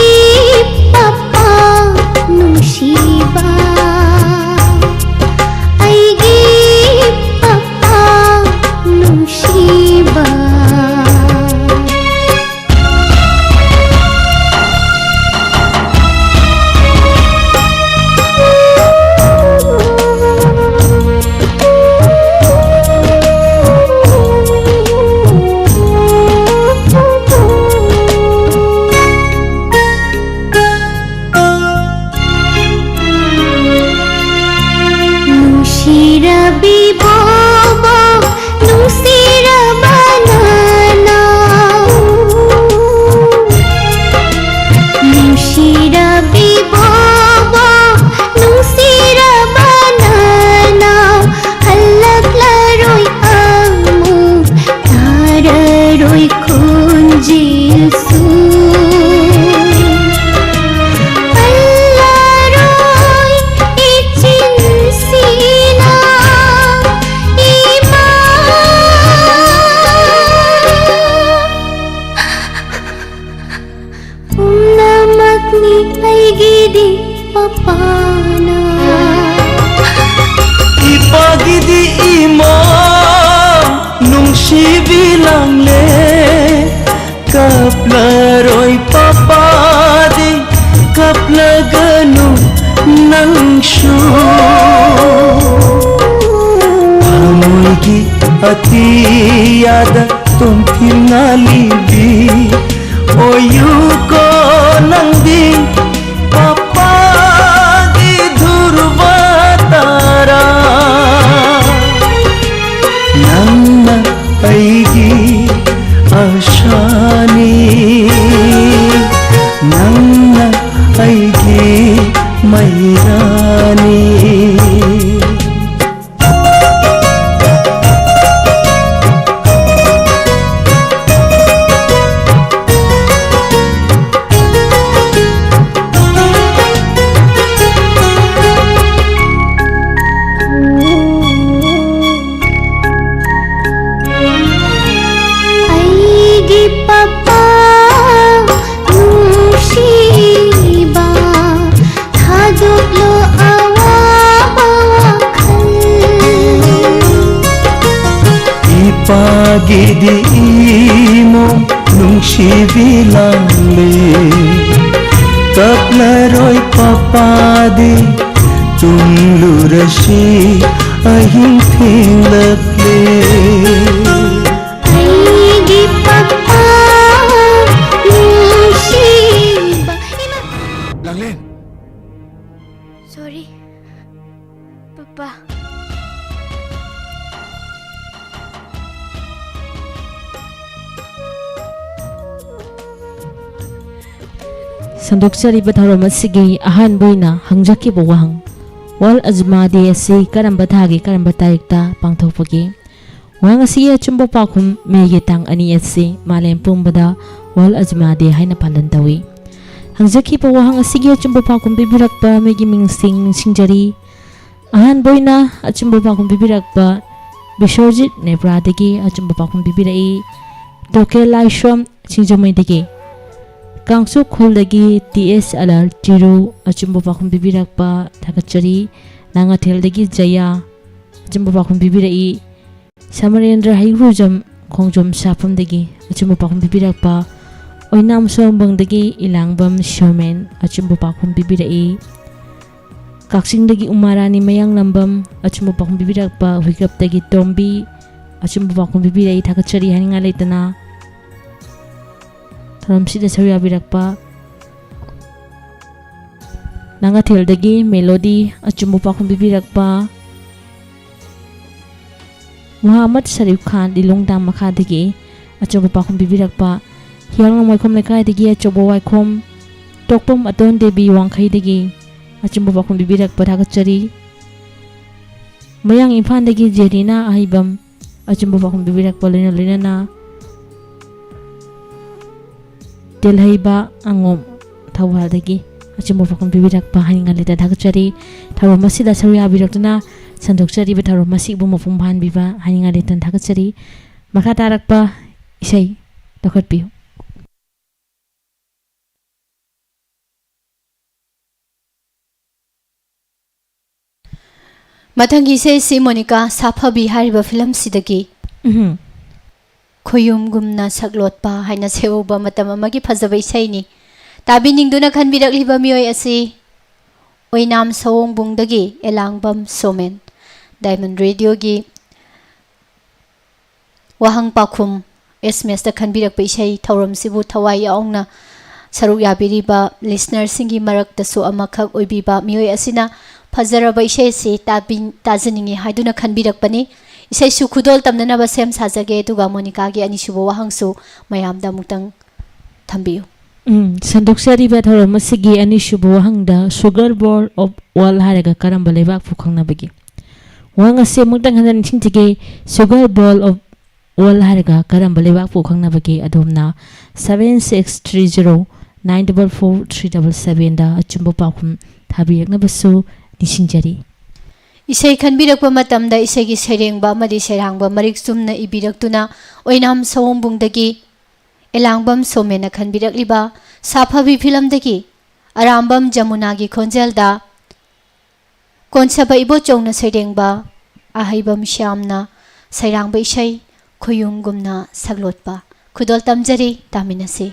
ꯄꯄꯥ ꯅꯨꯡꯁꯤꯕ, ꯑꯩꯒꯤ ꯄꯄꯥ ꯅꯨꯡꯁꯤꯕ꯫ ꯅꯨꯡꯁꯤꯔꯕꯤ ꯕꯣꯕꯣ, ꯅꯨꯡꯁꯤꯔꯕ ꯅꯅꯥꯎ꯫ ꯅꯨꯡꯁꯤꯔꯕꯤ ꯕꯣꯕꯣ, ꯅꯨꯡꯁꯤꯔꯕ ꯅꯅꯥꯎ꯫ ꯍꯜꯂꯛꯂꯔꯣꯏ ꯑꯃꯨꯛ, ꯇꯥꯔꯔꯣꯏ ꯈꯣꯟꯖꯦꯜꯁꯨ꯫ ꯄꯜꯂꯔꯣꯏ ꯏꯆꯤꯟꯁꯤꯅ ꯏꯃꯥ꯫ ꯄꯨꯝꯅꯃꯛꯅꯤ ꯑꯩꯒꯤꯗꯤ ꯄꯄꯥꯅ꯫ ꯏꯄꯥꯒꯤꯗꯤ ꯏꯃꯥ ꯅꯨꯡꯁꯤꯕꯤ ꯂꯥꯡꯂꯦ꯫ ꯀꯞꯂꯔꯣꯏ ꯄꯄꯥꯗꯤ, ꯀꯞꯂꯒꯅꯨ ꯅꯪꯁꯨ꯫ ꯊꯃꯣꯏꯒꯤ ꯑꯇꯤꯌꯥꯗ ꯇꯣꯝꯊꯤꯅ ꯂꯤꯕꯤ ꯑꯣꯏꯌꯨꯀꯣ ꯅꯪꯗꯤ ꯄꯄꯥꯒꯤ ꯙ꯭ꯔꯨꯕ ꯇꯥꯔꯥ꯫ ꯅꯪꯅ ꯑꯩꯒꯤ ꯑꯁꯥꯅꯤ, ꯅꯪꯅ ꯑꯩꯒꯤ ꯃꯩꯔꯥꯅꯤ꯫ ꯑꯩꯒꯤ ꯄꯄꯥ ꯅꯨꯡꯁꯤꯕ, ꯊꯥꯗꯣꯛꯂꯣ ꯑꯋꯥꯕ ꯋꯥꯈꯜ꯫ ꯏꯄꯥꯒꯤꯗꯤ ꯏꯃꯣ ꯅꯨꯡꯁꯤꯕꯤ ꯂꯥꯡꯂꯦ꯫ ꯀꯞꯂꯔꯣꯏ ꯄꯄꯥꯗꯤ ꯇꯨꯝꯂꯨꯔꯁꯤ ꯑꯍꯤꯡ ꯊꯦꯡꯂꯛꯂꯦ꯫ ꯑꯩꯒꯤ ꯄꯄꯥ ꯅꯨꯡꯁꯤꯕ꯫ ꯂꯥꯡꯂꯦꯟ! Sorry, papa. ꯁꯟꯗꯣꯛꯆꯔꯤꯕ ꯊꯧꯔꯝ ꯑꯁꯤꯒꯤ ꯑꯍꯥꯟꯕ ꯑꯣꯏꯅ ꯍꯪꯖꯈꯤꯕ ꯋꯥꯍꯪ, World Asthma Day ꯑꯁꯤ ꯀꯔꯝꯕ ꯊꯥꯒꯤ ꯀꯔꯝꯕ ꯇꯥꯔꯤꯛꯇ ꯄꯥꯡꯊꯣꯛꯄꯒꯦ? ꯋꯥꯍꯪ ꯑꯁꯤꯒꯤ ꯑꯆꯨꯝꯕ ꯄꯥꯎꯈꯨꯝ, ꯃꯦꯒꯤ ꯇꯥꯡ ꯑꯅꯤ ꯑꯁꯤ ꯃꯥꯂꯦꯝ ꯄꯨꯝꯕꯗ World Asthma Day ꯍꯥꯏꯅ ꯄꯥꯂꯟ ꯇꯧꯏ꯫ ꯍꯪꯖꯈꯤꯕ ꯋꯥꯍꯪ ꯑꯁꯤꯒꯤ ꯑꯆꯨꯝꯕ ꯄꯥꯎꯈꯨꯝ ꯄꯤꯕꯤꯔꯛꯄ ꯃꯤꯒꯤ ꯃꯤꯡꯁꯤꯡ ꯅꯤꯡꯁꯤꯡꯖꯔꯤ꯫ ꯑꯍꯥꯟꯕ ꯑꯣꯏꯅ ꯑꯆꯨꯝꯕ ꯄꯥꯎꯈꯨꯝ ꯄꯤꯕꯤꯔꯛꯄ ꯕꯤꯁ꯭ꯋꯖꯤꯠ ꯅꯦꯕ꯭ꯔꯥꯗꯒꯤ ꯑꯆꯨꯝꯕ ꯄꯥꯎꯈꯨꯝ ꯄꯤꯕꯤꯔꯛꯏ꯫ ꯇꯣꯀꯦꯜ ꯂꯥꯏꯁ꯭ꯔꯝ ꯁꯤꯡꯖꯃꯩꯗꯒꯤ꯫ ꯀꯥꯡꯆꯨ ꯈꯨꯜꯗꯒꯤ ꯇꯤ ꯑꯦꯁ ꯑꯂꯥꯔ ꯇꯤꯔꯨ ꯑꯆꯨꯝꯕ ꯄꯥꯎꯈꯨꯝ ꯄꯤꯕꯤꯔꯛꯄ ꯊꯥꯒꯠꯆꯔꯤ꯫ ꯂꯥꯡꯉꯊꯦꯜꯗꯒꯤ ꯖꯌꯥ ꯑꯆꯨꯝꯕ ꯄꯥꯎꯈꯨꯝ ꯄꯤꯕꯤꯔꯛꯏ꯫ ꯁꯃꯔꯦꯟꯗ꯭ꯔ ꯍꯩꯒ꯭ꯔꯨꯖꯝ ꯈꯣꯡꯖꯣꯝ ꯁꯥꯐꯝꯗꯒꯤ ꯑꯆꯨꯝꯕ ꯄꯥꯎꯈꯨꯝ ꯄꯤꯕꯤꯔꯛꯄ꯫ ꯑꯣꯏꯅꯥꯝ ꯁꯣꯝꯕꯪꯗꯒꯤ ꯏꯂꯥꯡꯕꯝ ꯁꯣꯃꯦꯟ ꯑꯆꯨꯝꯕ ꯄꯥꯎꯈꯨꯝ ꯄꯤꯕꯤꯔꯛꯏ꯫ ꯀꯛꯆꯤꯡꯗꯒꯤ ꯎꯃꯥꯔꯥꯅꯤ ꯃꯌꯥꯡꯂꯝꯕꯝ ꯑꯆꯨꯝꯕ ꯄꯥꯎꯈꯨꯝ ꯄꯤꯕꯤꯔꯛꯄ꯫ ꯍꯨꯏꯀꯞꯇꯒꯤ ꯇꯣꯝꯕꯤ ꯑꯆꯨꯝꯕ ꯄꯥꯎꯈꯨꯝ ꯄꯤꯕꯤꯔꯛꯏ꯫ ꯊꯥꯒꯠꯆꯔꯤ ꯍꯥꯏꯅꯤꯡꯉꯥꯏ ꯂꯩꯇꯅ꯫ ꯊꯧꯔꯝꯁꯤꯗ ꯁꯔꯨꯛ ꯌꯥꯕꯤꯔꯛꯄ ꯅꯥꯉꯥꯊꯦꯜꯗꯒꯤ ꯃꯦꯂꯣꯗꯤ ꯑꯆꯨꯝꯕ ꯄꯥꯎꯈꯨꯝ ꯄꯤꯕꯤꯔꯛꯄ, ꯃꯨꯍꯝꯃꯗ ꯁꯔꯤꯐ ꯈꯥꯟ ꯂꯤꯂꯣꯡ ꯗꯥꯝ ꯃꯈꯥꯗꯒꯤ ꯑꯆꯨꯝꯕ ꯄꯥꯎꯈꯨꯝ ꯄꯤꯕꯤꯔꯛꯄ, ꯍꯤꯌꯥꯡꯂꯝ ꯋꯥꯏꯈꯣꯝ ꯂꯩꯀꯥꯏꯗꯒꯤ ꯑꯆꯧꯕ ꯋꯥꯏꯈꯣꯝ ꯇꯣꯛꯄꯝ ꯑꯇꯣꯟ ꯗꯦꯕꯤ ꯋꯥꯡꯈꯩꯗꯒꯤ ꯑꯆꯨꯝꯕ ꯄꯥꯎꯈꯨꯝ ꯄꯤꯕꯤꯔꯛꯄ ꯊꯥꯒꯠꯆꯔꯤ꯫ ꯃꯌꯥꯡ ꯏꯝꯐꯥꯜꯗꯒꯤ ꯖꯦꯔꯤꯅꯥ ꯑꯍꯩꯕꯝ ꯑꯆꯨꯝꯕ ꯄꯥꯎꯈꯨꯝ ꯄꯤꯕꯤꯔꯛꯄ ꯂꯣꯏꯅ ꯂꯣꯏꯅꯅ ꯇꯦꯜꯍꯩꯕ ꯑꯉꯣꯝ ꯊꯧꯕꯥꯜꯗꯒꯤ ꯑꯆꯨꯝꯕ ꯄꯥꯎꯈꯨꯝ ꯄꯤꯕꯤꯔꯛꯄ ꯍꯥꯏꯅꯤꯡꯉꯥꯏ ꯂꯩꯇꯅ ꯊꯥꯒꯠꯆꯔꯤ꯫ ꯊꯧꯔꯝ ꯑꯁꯤꯗ ꯁꯔꯨꯛ ꯌꯥꯕꯤꯔꯛꯇꯨꯅ ꯁꯟꯗꯣꯛꯆꯔꯤꯕ ꯊꯧꯔꯝ ꯑꯁꯤꯕꯨ ꯃꯄꯨꯡ ꯐꯥꯍꯟꯕꯤꯕ ꯍꯥꯏꯅꯤꯡꯉꯥꯏ ꯂꯩꯇꯅ ꯊꯥꯒꯠꯆꯔꯤ꯫ ꯃꯈꯥ ꯇꯥꯔꯛꯄ ꯏꯁꯩ ꯂꯧꯈꯠꯄꯤꯌꯨ꯫ ꯃꯊꯪꯒꯤ ꯏꯁꯩꯁꯤ ꯃꯣꯅꯤꯀꯥ ꯁꯥꯐꯕꯤ ꯍꯥꯏꯔꯤꯕ ꯐꯤꯂꯝꯁꯤꯗꯒꯤ ꯎꯝꯍꯨꯝ꯫ ꯈꯣꯌꯨꯝꯒꯨꯝꯅ ꯁꯛꯂꯣꯠꯄ ꯍꯥꯏꯅ ꯁꯦꯝꯍꯧꯕ ꯃꯇꯝ ꯑꯃꯒꯤ ꯐꯖꯕ ꯏꯁꯩꯅꯤ꯫ ꯇꯥꯕꯤꯅꯤꯡꯗꯨꯅ ꯈꯟꯕꯤꯔꯛꯂꯤꯕ ꯃꯤꯑꯣꯏ ꯑꯁꯤ ꯑꯣꯏꯅꯥꯝ ꯁꯑꯣꯡꯕꯨꯡꯗꯒꯤ ꯑꯦꯂꯥꯡꯕꯝ ꯁꯣꯃꯦꯟ꯫ ꯗꯥꯏꯃꯟ ꯔꯦꯗꯤꯑꯣꯒꯤ ꯋꯥꯍꯪ ꯄꯥꯎꯈꯨꯝ ꯑꯦꯁ ꯑꯦꯝ ꯑꯦꯁꯇ ꯈꯟꯕꯤꯔꯛꯄ ꯏꯁꯩ ꯊꯧꯔꯝꯁꯤꯕꯨ ꯊꯋꯥꯏ ꯌꯥꯎꯅ ꯁꯔꯨꯛ ꯌꯥꯕꯤꯔꯤꯕ ꯂꯤꯁꯅꯔꯁꯤꯡꯒꯤ ꯃꯔꯛꯇꯁꯨ ꯑꯃꯈꯛ ꯑꯣꯏꯕꯤꯕ ꯃꯤꯑꯣꯏ ꯑꯁꯤꯅ ꯐꯖꯔꯕ ꯏꯁꯩ ꯑꯁꯤ ꯇꯥꯕꯤ-, ꯇꯥꯖꯅꯤꯡꯏ ꯍꯥꯏꯗꯨꯅ ꯈꯟꯕꯤꯔꯛꯄꯅꯤ꯫ ꯏꯁꯩꯁꯨ ꯈꯨꯗꯣꯜ ꯇꯝꯅꯅꯕ ꯁꯦꯝ ꯁꯥꯖꯒꯦ, ꯑꯗꯨꯒ ꯃꯣꯅꯤꯀꯥꯒꯤ ꯑꯅꯤꯁꯨꯕ ꯋꯥꯍꯪꯁꯨ ꯃꯌꯥꯝꯗ ꯑꯃꯨꯛꯇꯪ ꯊꯝꯕꯤꯌꯨ꯫ ꯎꯝ, ꯁꯟꯗꯣꯛꯆꯔꯤꯕ ꯊꯧꯔꯝ ꯑꯁꯤꯒꯤ ꯑꯅꯤꯁꯨꯕ ꯋꯥꯍꯪꯗ, Sugar Bowl of World ꯍꯥꯏꯔꯒ ꯀꯔꯝꯕ ꯂꯩꯕꯥꯛꯄꯨ ꯈꯪꯅꯕꯒꯦ? ꯋꯥꯍꯪ ꯑꯁꯤ ꯑꯃꯨꯛꯇꯪ ꯍꯟꯅ ꯅꯤꯡꯁꯤꯡꯖꯒꯦ, Sugar Bowl of World ꯍꯥꯏꯔꯒ ꯀꯔꯝꯕ ꯂꯩꯕꯥꯛꯄꯨ ꯈꯪꯅꯕꯒꯦ? ꯑꯗꯣꯝꯅ seven six three zero nine double four three double seven ꯗ ꯑꯆꯨꯝꯕ ꯄꯥꯎꯈꯨꯝ ꯊꯥꯕꯤꯔꯛꯅꯕꯁꯨ ꯅꯤꯡꯁꯤꯡꯖꯔꯤ꯫ ꯏꯁꯩ ꯈꯟꯕꯤꯔꯛꯄ ꯃꯇꯝꯗ ꯏꯁꯩꯒꯤ ꯁꯩꯔꯦꯡꯕ ꯑꯃꯗꯤ ꯁꯩꯔꯥꯡꯕ ꯃꯔꯤꯛ ꯆꯨꯝꯅ ꯏꯕꯤꯔꯛꯇꯨꯅ ꯑꯣꯏꯅꯥꯝ ꯁꯑꯣꯝꯕꯨꯡꯗꯒꯤ ꯑꯦꯂꯥꯡꯕꯝ ꯁꯣꯃꯦꯟꯅ ꯈꯟꯕꯤꯔꯛꯂꯤꯕ ꯁꯥꯐꯕꯤ ꯐꯤꯂꯝꯗꯒꯤ ꯑꯔꯥꯝꯕꯝ ꯖꯃꯨꯅꯥꯒꯤ ꯈꯣꯟꯖꯦꯜꯗ ꯀꯣꯟꯁꯥꯕ ꯏꯕꯣꯆꯧꯅ ꯁꯩꯔꯦꯡꯕ ꯑꯍꯩꯕꯝ ꯁ꯭ꯌꯥꯝꯅ ꯁꯩꯔꯥꯡꯕ ꯏꯁꯩ ꯈꯣꯌꯨꯝꯒꯨꯝꯅ ꯁꯛꯂꯣꯠꯄ ꯈꯨꯗꯣꯜ ꯇꯝꯖꯔꯤ, ꯇꯥꯃꯤꯟꯅꯁꯤ꯫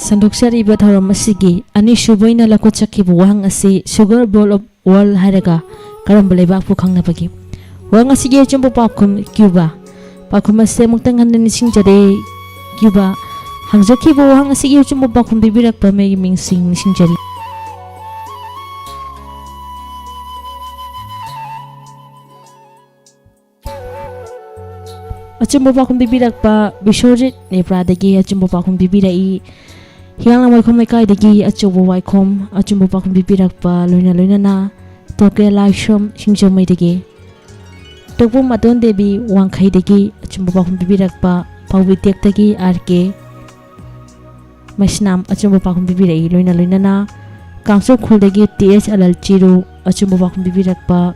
ꯁꯟꯗꯣꯛꯆꯔꯤꯕ ꯊꯧꯔꯝ ꯑꯁꯤꯒꯤ ꯑꯅꯤꯁꯨꯕ ꯑꯣꯏꯅ ꯂꯧꯈꯠꯆꯈꯤꯕ ꯋꯥꯍꯪ ꯑꯁꯤ Sugar Bowl of World ꯍꯥꯏꯔꯒ ꯀꯔꯝꯕ ꯂꯩꯕꯥꯛꯄꯨ ꯈꯪꯅꯕꯒꯦ? ꯋꯥꯍꯪ ꯑꯁꯤꯒꯤ ꯑꯆꯨꯝꯕ ꯄꯥꯎꯈꯨꯝ ꯀ꯭ꯌꯨꯕꯥ꯫ ꯄꯥꯎꯈꯨꯝ ꯑꯁꯤ ꯑꯃꯨꯛꯇꯪ ꯍꯟꯅ ꯅꯤꯡꯁꯤꯡꯖꯔꯤ, ꯀ꯭ꯌꯨꯕꯥ꯫ ꯍꯪꯖꯈꯤꯕ ꯋꯥꯍꯪ ꯑꯁꯤꯒꯤ ꯑꯆꯨꯝꯕ ꯄꯥꯎꯈꯨꯝ ꯄꯤꯕꯤꯔꯛꯄ ꯃꯤꯒꯤ ꯃꯤꯡꯁꯤꯡ ꯅꯤꯡꯁꯤꯡꯖꯔꯤ꯫ ꯑꯆꯨꯝꯕ ꯄꯥꯎꯈꯨꯝ ꯄꯤꯕꯤꯔꯛꯄ ꯕꯤꯁ꯭ꯋꯖꯤꯠ ꯅꯦꯄ꯭ꯔꯥꯗꯒꯤ ꯑꯆꯨꯝꯕ ꯄꯥꯎꯈꯨꯝ ꯄꯤꯕꯤꯔꯛꯏ꯫ ꯍꯤꯌꯥꯡꯂꯝ ꯋꯥꯏꯈꯣꯝ ꯂꯩꯀꯥꯏꯗꯒꯤ ꯑꯆꯧꯕ ꯋꯥꯏꯈꯣꯝ ꯑꯆꯨꯝꯕ ꯄꯥꯎꯈꯨꯝ ꯄꯤꯕꯤꯔꯛꯄ, ꯂꯣꯏꯅ ꯂꯣꯏꯅꯅ ꯇꯣꯀꯦ ꯂꯥꯏꯁ꯭ꯔꯝ ꯁꯤꯡꯖꯃꯩꯗꯒꯤ, ꯇꯣꯛꯄꯝ ꯃꯇꯣꯟ ꯗꯦꯕꯤ ꯋꯥꯡꯈꯩꯗꯒꯤ ꯑꯆꯨꯝꯕ ꯄꯥꯎꯈꯨꯝ ꯄꯤꯕꯤꯔꯛꯄ, ꯄꯥꯎꯕꯤ ꯇꯦꯛꯇꯒꯤ ꯑꯥꯔ ꯀꯦ ꯃꯩꯁꯅꯥꯝ ꯑꯆꯨꯝꯕ ꯄꯥꯎꯈꯨꯝ ꯄꯤꯕꯤꯔꯛꯏ꯫ ꯂꯣꯏꯅ ꯂꯣꯏꯅꯅ ꯀꯥꯡꯆꯧ ꯈꯨꯜꯗꯒꯤ ꯇꯤ ꯑꯦꯁ ꯑꯂꯜ ꯆꯤꯔꯨ ꯑꯆꯨꯝꯕ ꯄꯥꯎꯈꯨꯝ ꯄꯤꯕꯤꯔꯛꯄ,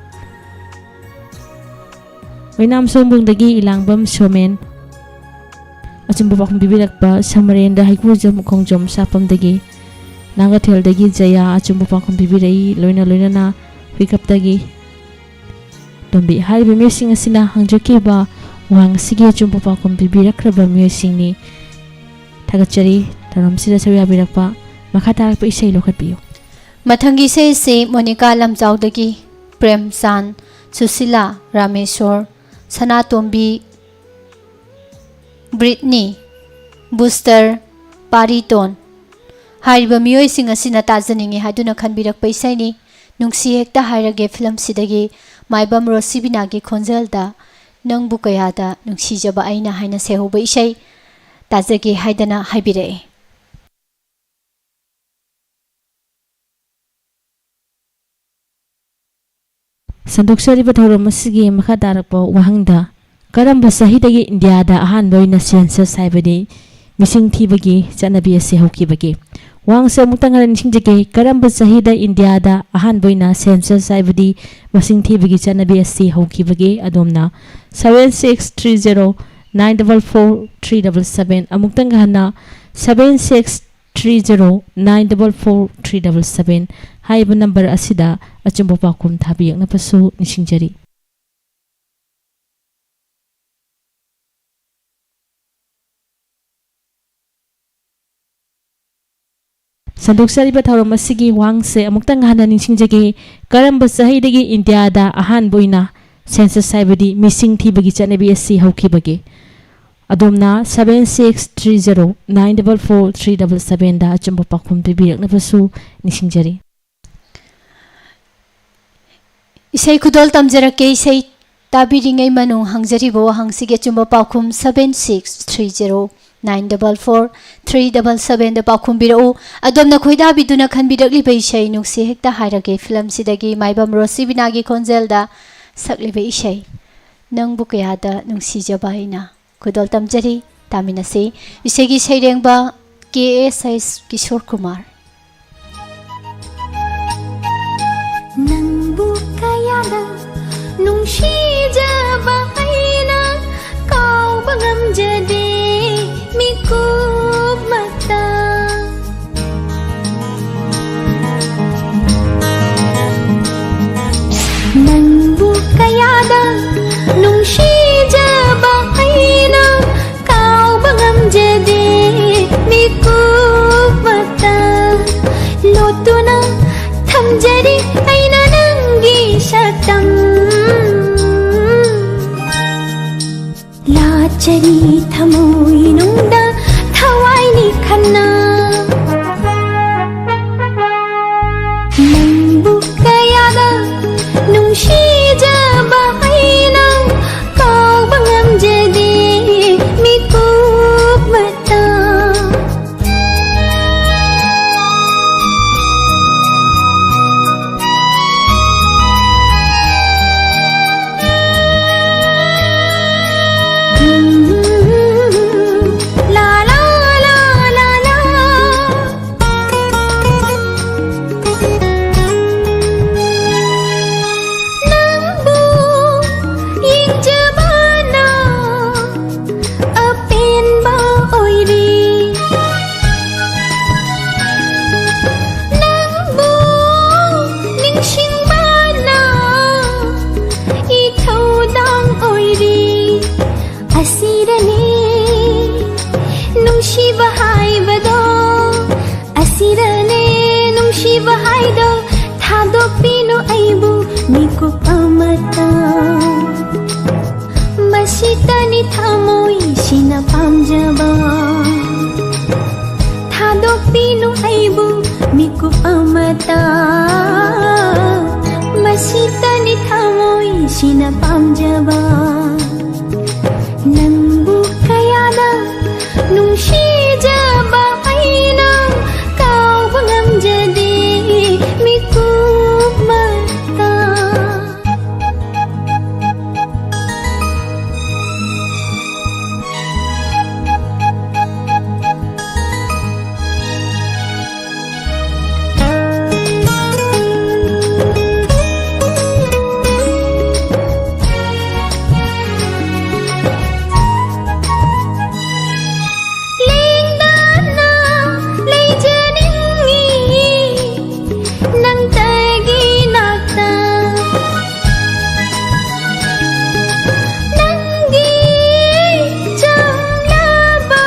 ꯑꯣꯏꯅꯥꯝ ꯁꯣꯝꯕꯨꯡꯗꯒꯤ ꯏꯂꯥꯡꯕꯝ ꯁꯣꯃꯦꯟ ꯑꯆꯨꯝꯕ ꯄꯥꯎꯈꯨꯝ ꯄꯤꯕꯤꯔꯛꯄ, ꯁꯃꯔꯦꯟꯗ꯭ꯔ ꯍꯩꯀ꯭ꯔꯨꯖꯝ ꯈꯣꯡꯖꯣꯝ ꯁꯥꯄꯝꯗꯒꯤ, ꯅꯥꯒꯊꯦꯜꯗꯒꯤ ꯖꯌꯥ ꯑꯆꯨꯝꯕ ꯄꯥꯎꯈꯨꯝ ꯄꯤꯕꯤꯔꯛꯏ꯫ ꯂꯣꯏꯅ ꯂꯣꯏꯅꯅ ꯍꯨꯏꯀꯞꯇꯒꯤ ꯇꯣꯝꯕꯤ꯫ ꯍꯥꯏꯔꯤꯕ ꯃꯤꯑꯣꯏꯁꯤꯡ ꯑꯁꯤꯅ ꯍꯪꯖꯈꯤꯕ ꯋꯥꯍꯪ ꯑꯁꯤꯒꯤ ꯑꯆꯨꯝꯕ ꯄꯥꯎꯈꯨꯝ ꯄꯤꯕꯤꯔꯛꯈ꯭ꯔꯕ ꯃꯤꯑꯣꯏꯁꯤꯡꯅꯤ꯫ ꯊꯥꯒꯠꯆꯔꯤ꯫ ꯊꯧꯔꯝꯁꯤꯗ ꯁꯔꯨꯛ ꯌꯥꯕꯤꯔꯛꯄ꯫ ꯃꯈꯥ ꯇꯥꯔꯛꯄ ꯏꯁꯩ ꯂꯧꯈꯠꯄꯤꯌꯨ꯫ ꯃꯊꯪꯒꯤ ꯏꯁꯩ ꯑꯁꯤ ꯃꯣꯅꯤꯀꯥ ꯂꯝꯖꯥꯎꯗꯒꯤ ꯄ꯭ꯔꯦꯝꯆꯥꯟ, ꯁꯨꯁꯤꯂꯥ, ꯔꯥꯃꯦꯁꯣꯔ, ꯁꯅꯥꯇꯣꯝꯕꯤ, ꯕ꯭ꯔꯤꯠꯅꯤ, ꯕꯨꯁꯇꯔ, ꯄꯥꯔꯤꯇꯣꯟ ꯍꯥꯏꯔꯤꯕ ꯃꯤꯑꯣꯏꯁꯤꯡ ꯑꯁꯤꯅ ꯇꯥꯖꯅꯤꯡꯏ ꯍꯥꯏꯗꯨꯅ ꯈꯟꯕꯤꯔꯛꯄ ꯏꯁꯩꯅꯤ꯫ ꯅꯨꯡꯁꯤ ꯍꯦꯛꯇ ꯍꯥꯏꯔꯒꯦ ꯐꯤꯂꯝꯁꯤꯗꯒꯤ ꯃꯥꯏꯕꯝ ꯔꯣꯁꯤꯕꯤꯅꯥꯒꯤ ꯈꯣꯟꯖꯦꯜꯗ ꯅꯪꯕꯨ ꯀꯌꯥꯗ ꯅꯨꯡꯁꯤꯖꯕ ꯑꯩꯅ ꯍꯥꯏꯅ ꯁꯩꯍꯧꯕ ꯏꯁꯩ ꯇꯥꯖꯒꯦ ꯍꯥꯏꯗꯅ ꯍꯥꯏꯕꯤꯔꯛꯏ꯫ ꯁꯟꯗꯣꯛꯆꯔꯤꯕ ꯊꯧꯔꯝ ꯑꯁꯤꯒꯤ ꯃꯈꯥ ꯇꯥꯔꯛꯄ ꯋꯥꯍꯪꯗ, ꯀꯔꯝꯕ ꯆꯍꯤꯗꯒꯤ ꯏꯟꯗꯤꯌꯥꯗ ꯑꯍꯥꯟꯕ ꯑꯣꯏꯅ ꯁꯦꯟꯁꯁ ꯍꯥꯏꯕꯗꯤ ꯃꯤꯁꯤꯡ ꯊꯤꯕꯒꯤ ꯆꯠꯅꯕꯤ ꯑꯁꯤ ꯍꯧꯈꯤꯕꯒꯦ? ꯋꯥꯍꯪꯁꯦ ꯑꯃꯨꯛꯇꯪ ꯍꯟꯅ ꯅꯤꯡꯁꯤꯡꯖꯒꯦ, ꯀꯔꯝꯕ ꯆꯍꯤꯗ ꯏꯟꯗꯤꯌꯥꯗ ꯑꯍꯥꯟꯕ ꯑꯣꯏꯅ ꯁꯦꯟꯁꯁ ꯍꯥꯏꯕꯗꯤ ꯃꯁꯤꯡ ꯊꯤꯕꯒꯤ ꯆꯠꯅꯕꯤ ꯑꯁꯤ ꯍꯧꯈꯤꯕꯒꯦ? ꯑꯗꯣꯝꯅ seven six three zero nine double four three double seven, ꯑꯃꯨꯛꯇꯪꯒ ꯍꯟꯅ seven six three zero nine double four three double seven ꯍꯥꯏꯔꯤꯕ ꯅꯝꯕꯔ ꯑꯁꯤꯗ ꯑꯆꯨꯝꯕ ꯄꯥꯎꯈꯨꯝ ꯊꯥꯕꯤꯔꯛꯅꯕꯁꯨ ꯅꯤꯡꯁꯤꯡꯖꯔꯤ꯫ ꯁꯟꯗꯣꯛꯆꯔꯤꯕ ꯊꯧꯔꯝ ꯑꯁꯤꯒꯤ ꯋꯥꯍꯪꯁꯦ ꯑꯃꯨꯛꯇꯪ ꯍꯟꯅ ꯅꯤꯡꯁꯤꯡꯖꯒꯦ꯫ ꯀꯔꯝꯕ ꯆꯍꯤꯗꯒꯤ ꯏꯟꯗꯤꯌꯥꯗ ꯑꯍꯥꯟꯕ ꯑꯣꯏꯅ census ꯍꯥꯏꯕꯗꯤ ꯃꯤꯁꯤꯡ ꯊꯤꯕꯒꯤ ꯆꯠꯅꯕꯤ ꯑꯁꯤ ꯍꯧꯈꯤꯕꯒꯦ? ꯑꯗꯣꯝꯅ seven six three zero nine double four three double seven ꯗ ꯑꯆꯨꯝꯕ ꯄꯥꯎꯈꯨꯝ ꯄꯤꯕꯤꯔꯛꯅꯕꯁꯨ ꯅꯤꯡꯁꯤꯡꯖꯔꯤ꯫ ꯏꯁꯩ ꯈꯨꯗꯣꯜ ꯇꯝꯖꯔꯛꯀꯦ꯫ ꯏꯁꯩ ꯇꯥꯕꯤꯔꯤꯉꯩ ꯃꯅꯨꯡ ꯍꯪꯖꯔꯤꯕ ꯋꯥꯍꯪꯁꯤꯒꯤ ꯑꯆꯨꯝꯕ ꯄꯥꯎꯈꯨꯝ seven six three zero nine double four three double seven ꯗ ꯄꯥꯎꯈꯨꯝ ꯄꯤꯔꯛꯎ꯫ ꯑꯗꯣꯝꯅ ꯈꯣꯏꯗꯥꯕꯤꯗꯨꯅ ꯈꯟꯕꯤꯔꯛꯂꯤꯕ ꯏꯁꯩ ꯅꯨꯡꯁꯤ ꯍꯦꯛꯇ ꯍꯥꯏꯔꯒꯦ ꯐꯤꯂꯝꯁꯤꯗꯒꯤ ꯃꯥꯏꯕꯝ ꯔꯣꯁꯤꯕꯤꯅꯥꯒꯤ ꯈꯣꯟꯖꯦꯜꯗ ꯁꯛꯂꯤꯕ ꯏꯁꯩ ꯅꯪꯕꯨ ꯀꯌꯥꯗ ꯅꯨꯡꯁꯤꯖꯕ ꯑꯩꯅ꯫ ꯈꯨꯗꯣꯜ ꯇꯝꯖꯔꯤ, ꯇꯥꯃꯤꯟꯅꯁꯤ꯫ ꯏꯁꯩꯒꯤ ꯁꯩꯔꯦꯡꯕ ꯀꯦ ꯑꯦꯁ ꯑꯩꯁ ꯀꯤꯁꯣꯔ ꯀꯨꯃꯥꯔ꯫ ꯅꯪꯕꯨ ꯀꯌꯥꯗ ꯅꯨꯡꯁꯤꯖꯕ ꯑꯩꯅ ꯀꯥꯎꯕ ꯉꯝꯖꯗꯦ ꯃꯤꯀꯨꯞꯃꯛꯇ꯫ ꯅꯪꯕꯨ ꯀꯌꯥꯗ ꯅꯨꯡꯁꯤꯖꯕ ꯑꯩꯅ ꯀꯥꯎꯕ ꯉꯝꯖꯗꯦ ꯃꯤꯀꯨꯞꯃꯛꯇ꯫ ꯂꯣꯠꯇꯨꯅ ꯊꯝꯖꯔꯤ ꯑꯩꯅ ꯅꯪꯒꯤ ꯁꯛꯇꯝ꯫ ꯂꯥꯆꯔꯤ ꯊꯃꯣꯏꯅꯨꯡꯗ ꯊꯋꯥꯏꯅꯤ ꯈꯟꯅ꯫ ꯅꯪꯕꯨ ꯀꯌꯥꯗ ꯅꯨꯡꯁꯤꯖꯕ ꯑꯩꯅ ꯀꯥꯎꯕ ꯉꯝꯖꯗꯦ ꯃꯤꯀꯨꯞꯃꯛꯇ꯫ ꯑꯩꯅ ꯄꯥꯝꯖꯕ ꯅꯪꯕꯨ ꯀꯌꯥꯗ ꯅꯨꯡꯁꯤꯖꯕ ꯑꯩꯅ ꯀꯥꯎꯕ ꯉꯝꯖꯗꯦ ꯃꯤꯀꯨꯞꯃꯛꯇ꯫ ꯂꯦꯡꯗꯅ ꯂꯩꯖꯅꯤꯡꯏ ꯅꯪꯇꯒꯤ ꯅꯥꯛꯇ꯫ ꯅꯪꯒꯤ ꯆꯝꯂꯕ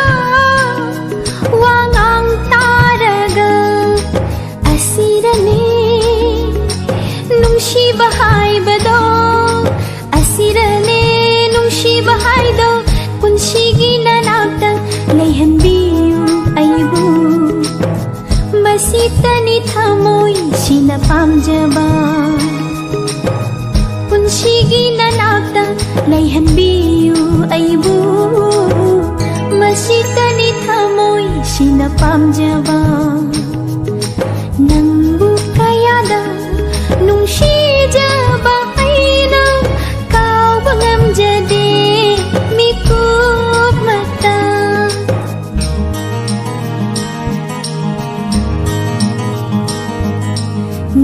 ꯋꯥꯉꯥꯡ ꯇꯥꯔꯒ ꯑꯁꯤꯗꯅꯤ ꯅꯨꯡꯁꯤꯕ ꯍꯥꯏꯕꯗꯣ, ꯑꯁꯤꯗꯅꯦ ꯅꯨꯡꯁꯤꯕ ꯍꯥꯏꯗꯣ꯫ ꯄꯨꯟꯁꯤꯒꯤ ꯅꯅꯥꯛꯇ ꯂꯩꯍꯟꯕꯤꯌꯨ ꯑꯩꯕꯨ, ꯃꯁꯤꯇꯅꯤ ꯊꯃꯣꯏꯁꯤꯅ ꯄꯥꯝꯖꯕ꯫ ꯄꯨꯟꯁꯤꯒꯤ ꯅꯅꯥꯛꯇ ꯂꯩꯍꯟꯕꯤꯌꯨ ꯑꯩꯕꯨ, ꯃꯁꯤꯇꯅꯤ ꯊꯃꯣꯏꯁꯤꯅ ꯄꯥꯝꯖꯕ꯫ ꯅꯪꯕꯨ ꯀꯌꯥꯗ ꯅꯨꯡꯁꯤꯖꯕ ꯑꯩꯅ ꯀꯥꯎꯕ ꯉꯝꯖꯗꯦ ꯃꯤꯀꯨꯞꯃꯛꯇ꯫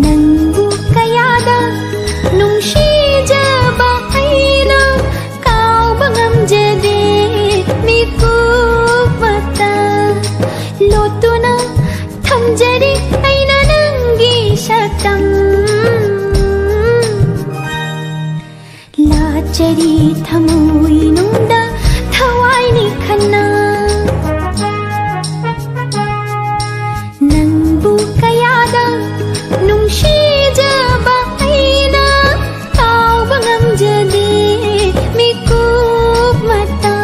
ꯅꯪꯕꯨ ꯀꯌꯥꯗ ꯅꯨꯡꯁꯤꯖꯕ ꯑꯩꯅ ꯀꯥꯎꯕ ꯉꯝꯖꯗꯦ ꯃꯤꯀꯨꯞꯃꯛꯇ꯫ ꯂꯣꯠꯇꯨꯅ ꯊꯝꯖꯔꯤ ꯑꯩꯅ ꯅꯪꯒꯤ ꯁꯛꯇꯝ꯫ ꯂꯥꯠꯆꯔꯤ ꯊꯃꯣꯏꯅꯨꯡꯗ ꯊꯋꯥꯏꯅꯤ ꯈꯟꯅ꯫ ꯅꯪꯕꯨ ꯀꯌꯥꯗ ꯅꯨꯡꯁꯤꯖꯕ ꯑꯩꯅ ꯀꯥꯎꯕ ꯉꯝꯖꯗꯦ ꯃꯤꯀꯨꯞꯃꯛꯇ,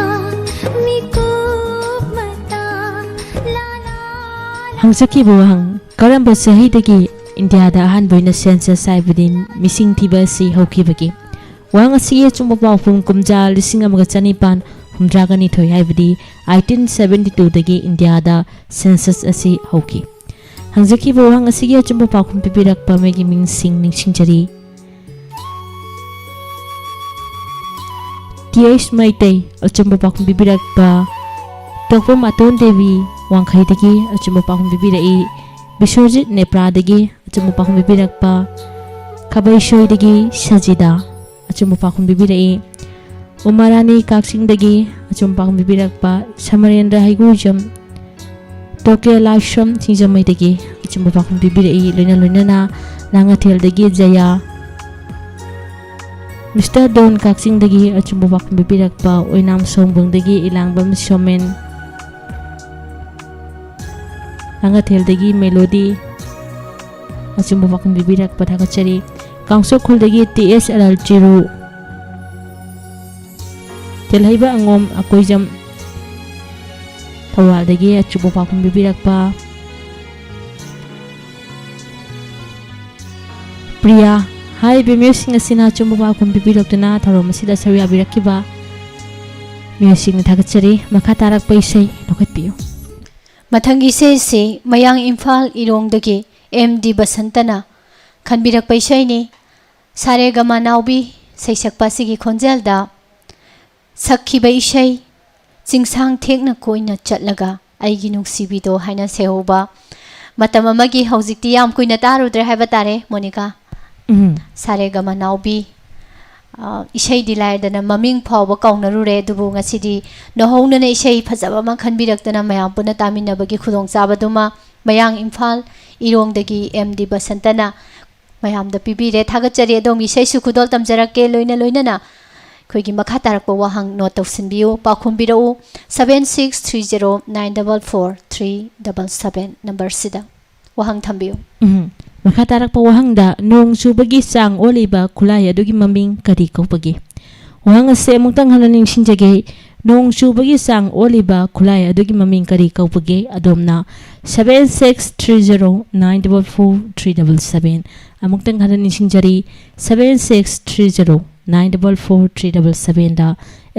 ꯃꯤꯀꯨꯞꯃꯛꯇ꯫ ꯂꯥ, ꯂꯥ, ꯂꯥ꯫ ꯍꯪꯖꯈꯤꯕ ꯋꯥꯍꯪ, ꯀꯔꯝꯕ ꯆꯍꯤꯗꯒꯤ ꯏꯟꯗꯤꯌꯥꯗ ꯑꯍꯥꯟꯕ ꯑꯣꯏꯅ ꯁꯦꯟꯁꯁ ꯍꯥꯏꯕꯗꯤ ꯃꯤꯁꯤꯡ ꯊꯤꯕ ꯑꯁꯤ ꯍꯧꯈꯤꯕꯒꯦ? ꯋꯥꯍꯪ ꯑꯁꯤꯒꯤ ꯑꯆꯨꯝꯕ ꯄꯥꯎꯈꯨꯝ: ꯀꯨꯝꯖꯥ ꯂꯤꯁꯤꯡ ꯑꯃꯒ ꯆꯅꯤꯄꯥꯟ ꯍꯨꯝꯗ꯭ꯔꯥꯒ ꯅꯤꯊꯣꯏ, ꯍꯥꯏꯕꯗꯤ eighteen seventy two ꯗꯒꯤ ꯏꯟꯗꯤꯌꯥꯗ census ꯑꯁꯤ ꯍꯧꯈꯤ꯫ ꯍꯪꯖꯈꯤꯕ ꯋꯥꯍꯪ ꯑꯁꯤꯒꯤ ꯑꯆꯨꯝꯕ ꯄꯥꯎꯈꯨꯝ ꯄꯤꯕꯤꯔꯛꯄ ꯃꯤꯒꯤ ꯃꯤꯡꯁꯤꯡ ꯅꯤꯡꯁꯤꯡꯖꯔꯤ: ꯇꯤ ꯑꯩꯆ ꯃꯩꯇꯩ꯫ ꯑꯆꯨꯝꯕ ꯄꯥꯎꯈꯨꯝ ꯄꯤꯕꯤꯔꯛꯄ ꯇꯣꯛꯄꯝ ꯑꯇꯣꯟ ꯗꯦꯕꯤ, ꯋꯥꯡꯈꯩꯗꯒꯤ ꯑꯆꯨꯝꯕ ꯄꯥꯎꯈꯨꯝ ꯄꯤꯕꯤꯔꯛꯏ꯫ ꯕꯤꯁ꯭ꯋꯖꯤꯠ, ꯅꯦꯄ꯭ꯔꯥꯗꯒꯤ ꯑꯆꯨꯝꯕ ꯄꯥꯎꯈꯨꯝ ꯄꯤꯕꯤꯔꯛꯄ ꯈꯕꯩꯁꯣꯏꯗꯒꯤ ꯁꯖꯤꯗꯥ꯫ ꯑꯆꯨꯝꯕ ꯄꯥꯎꯈꯨꯝ ꯄꯤꯕꯤꯔꯛꯏ꯫ ꯎꯃꯥꯔꯥꯅꯤ, ꯀꯛꯆꯤꯡꯗꯒꯤ ꯑꯆꯨꯝꯕ ꯄꯥꯎꯈꯨꯝ ꯄꯤꯕꯤꯔꯛꯄ ꯁꯃꯔꯦꯟꯗ꯭ꯔ ꯍꯩꯒꯨꯖꯝ꯫ ꯇꯣꯀꯦ ꯂꯥꯏꯁ꯭ꯔꯝ, ꯁꯤꯡꯖꯃꯩꯗꯒꯤ ꯑꯆꯨꯝꯕ ꯄꯥꯎꯈꯨꯝ ꯄꯤꯕꯤꯔꯛꯏ꯫ ꯂꯣꯏꯅ ꯂꯣꯏꯅꯅ ꯂꯥꯡꯉꯊꯦꯜꯗꯒꯤ ꯖꯌꯥ꯫ ꯃꯤꯁꯇꯔ ꯗꯣꯟ, ꯀꯛꯆꯤꯡꯗꯒꯤ ꯑꯆꯨꯝꯕ ꯄꯥꯎꯈꯨꯝ ꯄꯤꯕꯤꯔꯛꯄ ꯑꯣꯏꯅꯥꯝ ꯁꯣꯡꯕꯪꯗꯒꯤ ꯏꯂꯥꯡꯕꯝ ꯁꯣꯃꯦꯟ꯫ ꯂꯥꯡꯉꯊꯦꯜꯗꯒꯤ ꯃꯦꯂꯣꯗꯤ, ꯑꯆꯨꯝꯕ ꯄꯥꯎꯈꯨꯝ ꯄꯤꯕꯤꯔꯛꯄ ꯊꯥꯒꯠꯆꯔꯤ꯫ ꯀꯥꯡꯁꯣꯛ ꯈꯨꯜꯗꯒꯤ ꯇꯤ ꯑꯦꯁ ꯑꯦꯜ ꯑꯦꯜ ꯆꯤꯔꯨ꯫ ꯇꯦꯜꯍꯩꯕ ꯑꯉꯣꯝ ꯑꯀꯣꯏꯖꯝ, ꯊꯧꯕꯥꯜꯗꯒꯤ ꯑꯆꯨꯝꯕ ꯄꯥꯎꯈꯨꯝ ꯄꯤꯕꯤꯔꯛꯄ꯫ ꯄ꯭ꯔꯤꯌꯥ꯫ ꯍꯥꯏꯔꯤꯕ ꯃꯤꯑꯣꯏꯁꯤꯡ ꯑꯁꯤꯅ ꯑꯆꯨꯝꯕ ꯄꯥꯎꯈꯨꯝ ꯄꯤꯕꯤꯔꯛꯇꯨꯅ ꯊꯧꯔꯝ ꯑꯁꯤꯗ ꯁꯔꯨꯛ ꯌꯥꯕꯤꯔꯛꯈꯤꯕ ꯃꯤꯑꯣꯏꯁꯤꯡꯅ ꯊꯥꯒꯠꯆꯔꯤ꯫ ꯃꯈꯥ ꯇꯥꯔꯛꯄ ꯏꯁꯩ ꯂꯧꯈꯠꯄꯤꯌꯨ꯫ ꯃꯊꯪꯒꯤ ꯏꯁꯩ ꯑꯁꯤ ꯃꯌꯥꯡ ꯏꯝꯐꯥꯜ ꯏꯔꯣꯡꯗꯒꯤ ꯑꯦꯝ ꯗꯤ ꯕꯁꯟꯇꯅ ꯈꯟꯕꯤꯔꯛꯄ ꯏꯁꯩꯅꯤ꯫ ꯁꯥꯔꯦꯒꯃꯥ ꯅꯥꯎꯕꯤ ꯁꯩꯁꯛꯄ ꯑꯁꯤꯒꯤ ꯈꯣꯟꯖꯦꯜꯗ ꯁꯛꯈꯤꯕ ꯏꯁꯩ ꯆꯤꯡꯁꯥꯡ ꯊꯦꯛꯅ ꯀꯣꯏꯅ ꯆꯠꯂꯒ ꯑꯩꯒꯤ ꯅꯨꯡꯁꯤꯕꯤꯗꯣ ꯍꯥꯏꯅ ꯁꯩꯍꯧꯕ ꯃꯇꯝ ꯑꯃꯒꯤ, ꯍꯧꯖꯤꯛꯇꯤ ꯌꯥꯝ ꯀꯨꯏꯅ ꯇꯥꯔꯨꯗ꯭ꯔꯦ ꯍꯥꯏꯕ ꯇꯥꯔꯦ, ꯃꯣꯅꯤꯀꯥ꯫ ꯎꯝ꯫ ꯁꯥꯔꯦꯒꯃꯥ ꯅꯥꯎꯕꯤ꯫ ꯑ, ꯏꯁꯩꯗꯤ ꯂꯥꯏꯔꯗꯅ ꯃꯃꯤꯡ ꯐꯥꯎꯕ ꯀꯥꯎꯅꯔꯨꯔꯦ, ꯑꯗꯨꯕꯨ ꯉꯁꯤꯗꯤ ꯅꯧꯍꯧꯅꯅ ꯏꯁꯩ ꯐꯖꯕ ꯑꯃ ꯈꯟꯕꯤꯔꯛꯇꯅ ꯃꯌꯥꯝ ꯄꯨꯟꯅ ꯇꯥꯃꯤꯟꯅꯕꯒꯤ ꯈꯨꯗꯣꯡꯆꯥꯕꯗꯨꯃ ꯃꯌꯥꯡ ꯏꯝꯐꯥꯜ ꯏꯔꯣꯡꯗꯒꯤ ꯑꯦꯝ ꯗꯤ ꯕꯁꯟꯇꯅ ꯃꯌꯥꯝꯗ ꯄꯤꯕꯤꯔꯦ꯫ ꯊꯥꯒꯠꯆꯔꯤ꯫ ꯑꯗꯣꯝꯒꯤ ꯏꯁꯩꯁꯨ ꯈꯨꯗꯣꯜ ꯇꯝꯖꯔꯛꯀꯦ꯫ ꯂꯣꯏꯅ ꯂꯣꯏꯅꯅ ꯑꯩꯈꯣꯏꯒꯤ ꯃꯈꯥ ꯇꯥꯔꯛꯄ ꯋꯥꯍꯪ note ꯇꯧꯁꯤꯟꯕꯤꯌꯨ, ꯄꯥꯎꯈꯨꯝꯕꯤꯔꯛꯎ, seven six three zero nine double four three double seven number ꯁꯤꯗ ꯋꯥꯍꯪ ꯊꯝꯕꯤꯌꯨ꯫ ꯎꯝ꯫ ꯃꯈꯥ ꯇꯥꯔꯛꯄ ꯋꯥꯍꯪꯗ, ꯅꯣꯡ ꯆꯨꯕꯒꯤ ꯆꯥꯡ ꯑꯣꯜꯂꯤꯕ ꯈꯨꯠꯂꯥꯏ ꯑꯗꯨꯒꯤ ꯃꯃꯤꯡ ꯀꯔꯤ ꯀꯧꯕꯒꯦ? ꯋꯥꯍꯪ ꯑꯁꯤ ꯑꯃꯨꯛꯇꯪ ꯍꯟꯅ ꯅꯤꯡꯁꯤꯡꯖꯒꯦ꯫ ꯅꯣꯡ ꯆꯨꯕꯒꯤ ꯆꯥꯡ ꯑꯣꯜꯂꯤꯕ ꯈꯨꯠꯂꯥꯏ ꯑꯗꯨꯒꯤ ꯃꯃꯤꯡ ꯀꯔꯤ ꯀꯧꯕꯒꯦ? ꯑꯗꯣꯝꯅ seven six three zero nine double four three double seven, ꯑꯃꯨꯛꯇꯪ ꯍꯟꯅ ꯅꯤꯡꯁꯤꯡꯖꯔꯤ, seven six three zero nine double four three double seven ꯗ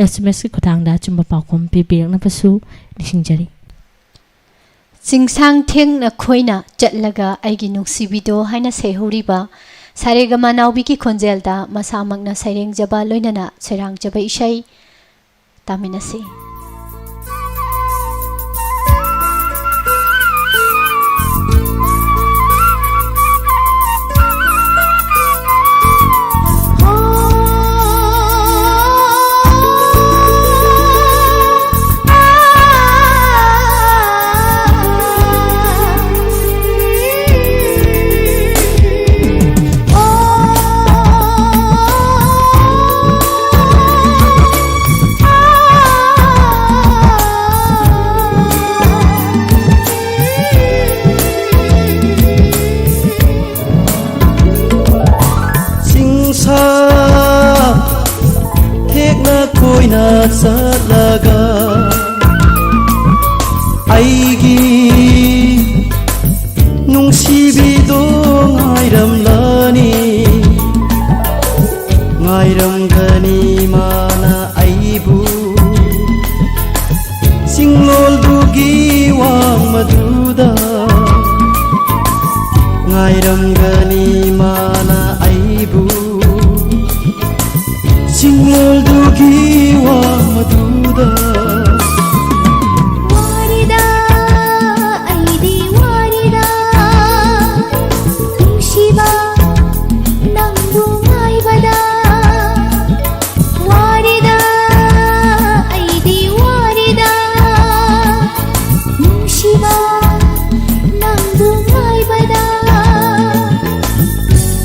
S M S ꯀꯤ ꯈꯨꯠꯊꯥꯡꯗ ꯑꯆꯨꯝꯕ ꯄꯥꯎꯈꯨꯝ ꯄꯤꯕꯤꯔꯛꯅꯕꯁꯨ ꯅꯤꯡꯁꯤꯡꯖꯔꯤ꯫ ꯆꯤꯡꯁꯥꯡ ꯊꯦꯛꯅ ꯈꯣꯏꯅ ꯆꯠꯂꯒ ꯑꯩꯒꯤ ꯅꯨꯡꯁꯤꯕꯤꯗꯣ ꯍꯥꯏꯅ ꯁꯩꯍꯧꯔꯤꯕ ꯁꯥꯔꯦꯒꯃꯥ ꯅꯥꯎꯕꯤꯒꯤ ꯈꯣꯟꯖꯦꯜꯗ ꯃꯁꯥꯃꯛꯅ ꯁꯩꯔꯦꯡꯖꯕ ꯂꯣꯏꯅꯅ ꯁꯩꯔꯥꯡꯖꯕ ꯏꯁꯩ ꯇꯥꯃꯤꯟꯅꯁꯤ꯫ ꯆꯤꯡꯁꯥ ꯊꯦꯛꯅ ꯀꯣꯏꯅ ꯆꯠꯂꯒ ꯑꯩꯒꯤ ꯅꯨꯡꯁꯤꯕꯤꯗꯣ ꯉꯥꯏꯔꯝꯂꯅꯤ, ꯉꯥꯏꯔꯝꯒꯅꯤ ꯃꯥꯅ ꯑꯩꯕꯨ꯫ ꯆꯤꯡꯂꯣꯜꯗꯨꯒꯤ ꯋꯥꯡꯃꯗꯨꯗ ꯉꯥꯏꯔꯝꯒꯅꯤ ꯃꯥꯅ ꯑꯩꯕꯨ꯫ ꯆꯤꯡꯂꯣꯜꯗꯨꯒꯤ ꯋꯥꯡꯃꯗꯨꯗ꯫ ꯋꯥꯔꯦꯗ, ꯑꯩꯗꯤ ꯋꯥꯔꯦꯗ, ꯅꯨꯡꯁꯤꯕ ꯅꯪꯕꯨ ꯉꯥꯏꯕꯗ꯫ ꯋꯥꯔꯦꯗ, ꯑꯩꯗꯤ ꯋꯥꯔꯦꯗ, ꯅꯨꯡꯁꯤꯕ ꯅꯪꯕꯨ ꯉꯥꯏꯕꯗ꯫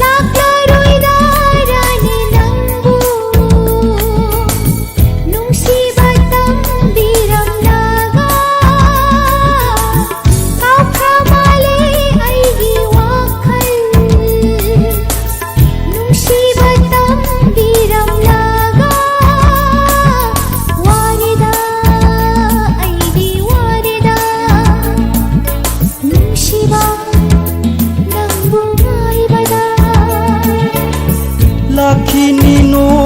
ꯂꯥꯛꯂꯔꯣꯏꯗ ꯔꯥꯅꯤ ꯅꯪꯕꯨ ꯅꯨꯡꯁꯤꯕ ꯇꯝꯕꯤꯔꯝꯂꯒ꯫ ꯀꯥꯎꯈ꯭ꯔ ꯃꯥꯜꯂꯦ ꯑꯩꯒꯤ ꯋꯥꯈꯜ꯫ ꯅꯨꯡꯁꯤꯕ ꯇꯝꯕꯤꯔꯝꯂꯒ꯫ ꯋꯥꯔꯦꯗ, ꯑꯩꯗꯤ ꯋꯥꯔꯦꯗ, ꯅꯨꯡꯁꯤꯕ ꯅꯪꯕꯨ ꯉꯥꯏꯕꯗ꯫ ꯂꯥꯛꯈꯤꯅꯤ ꯅꯣꯡ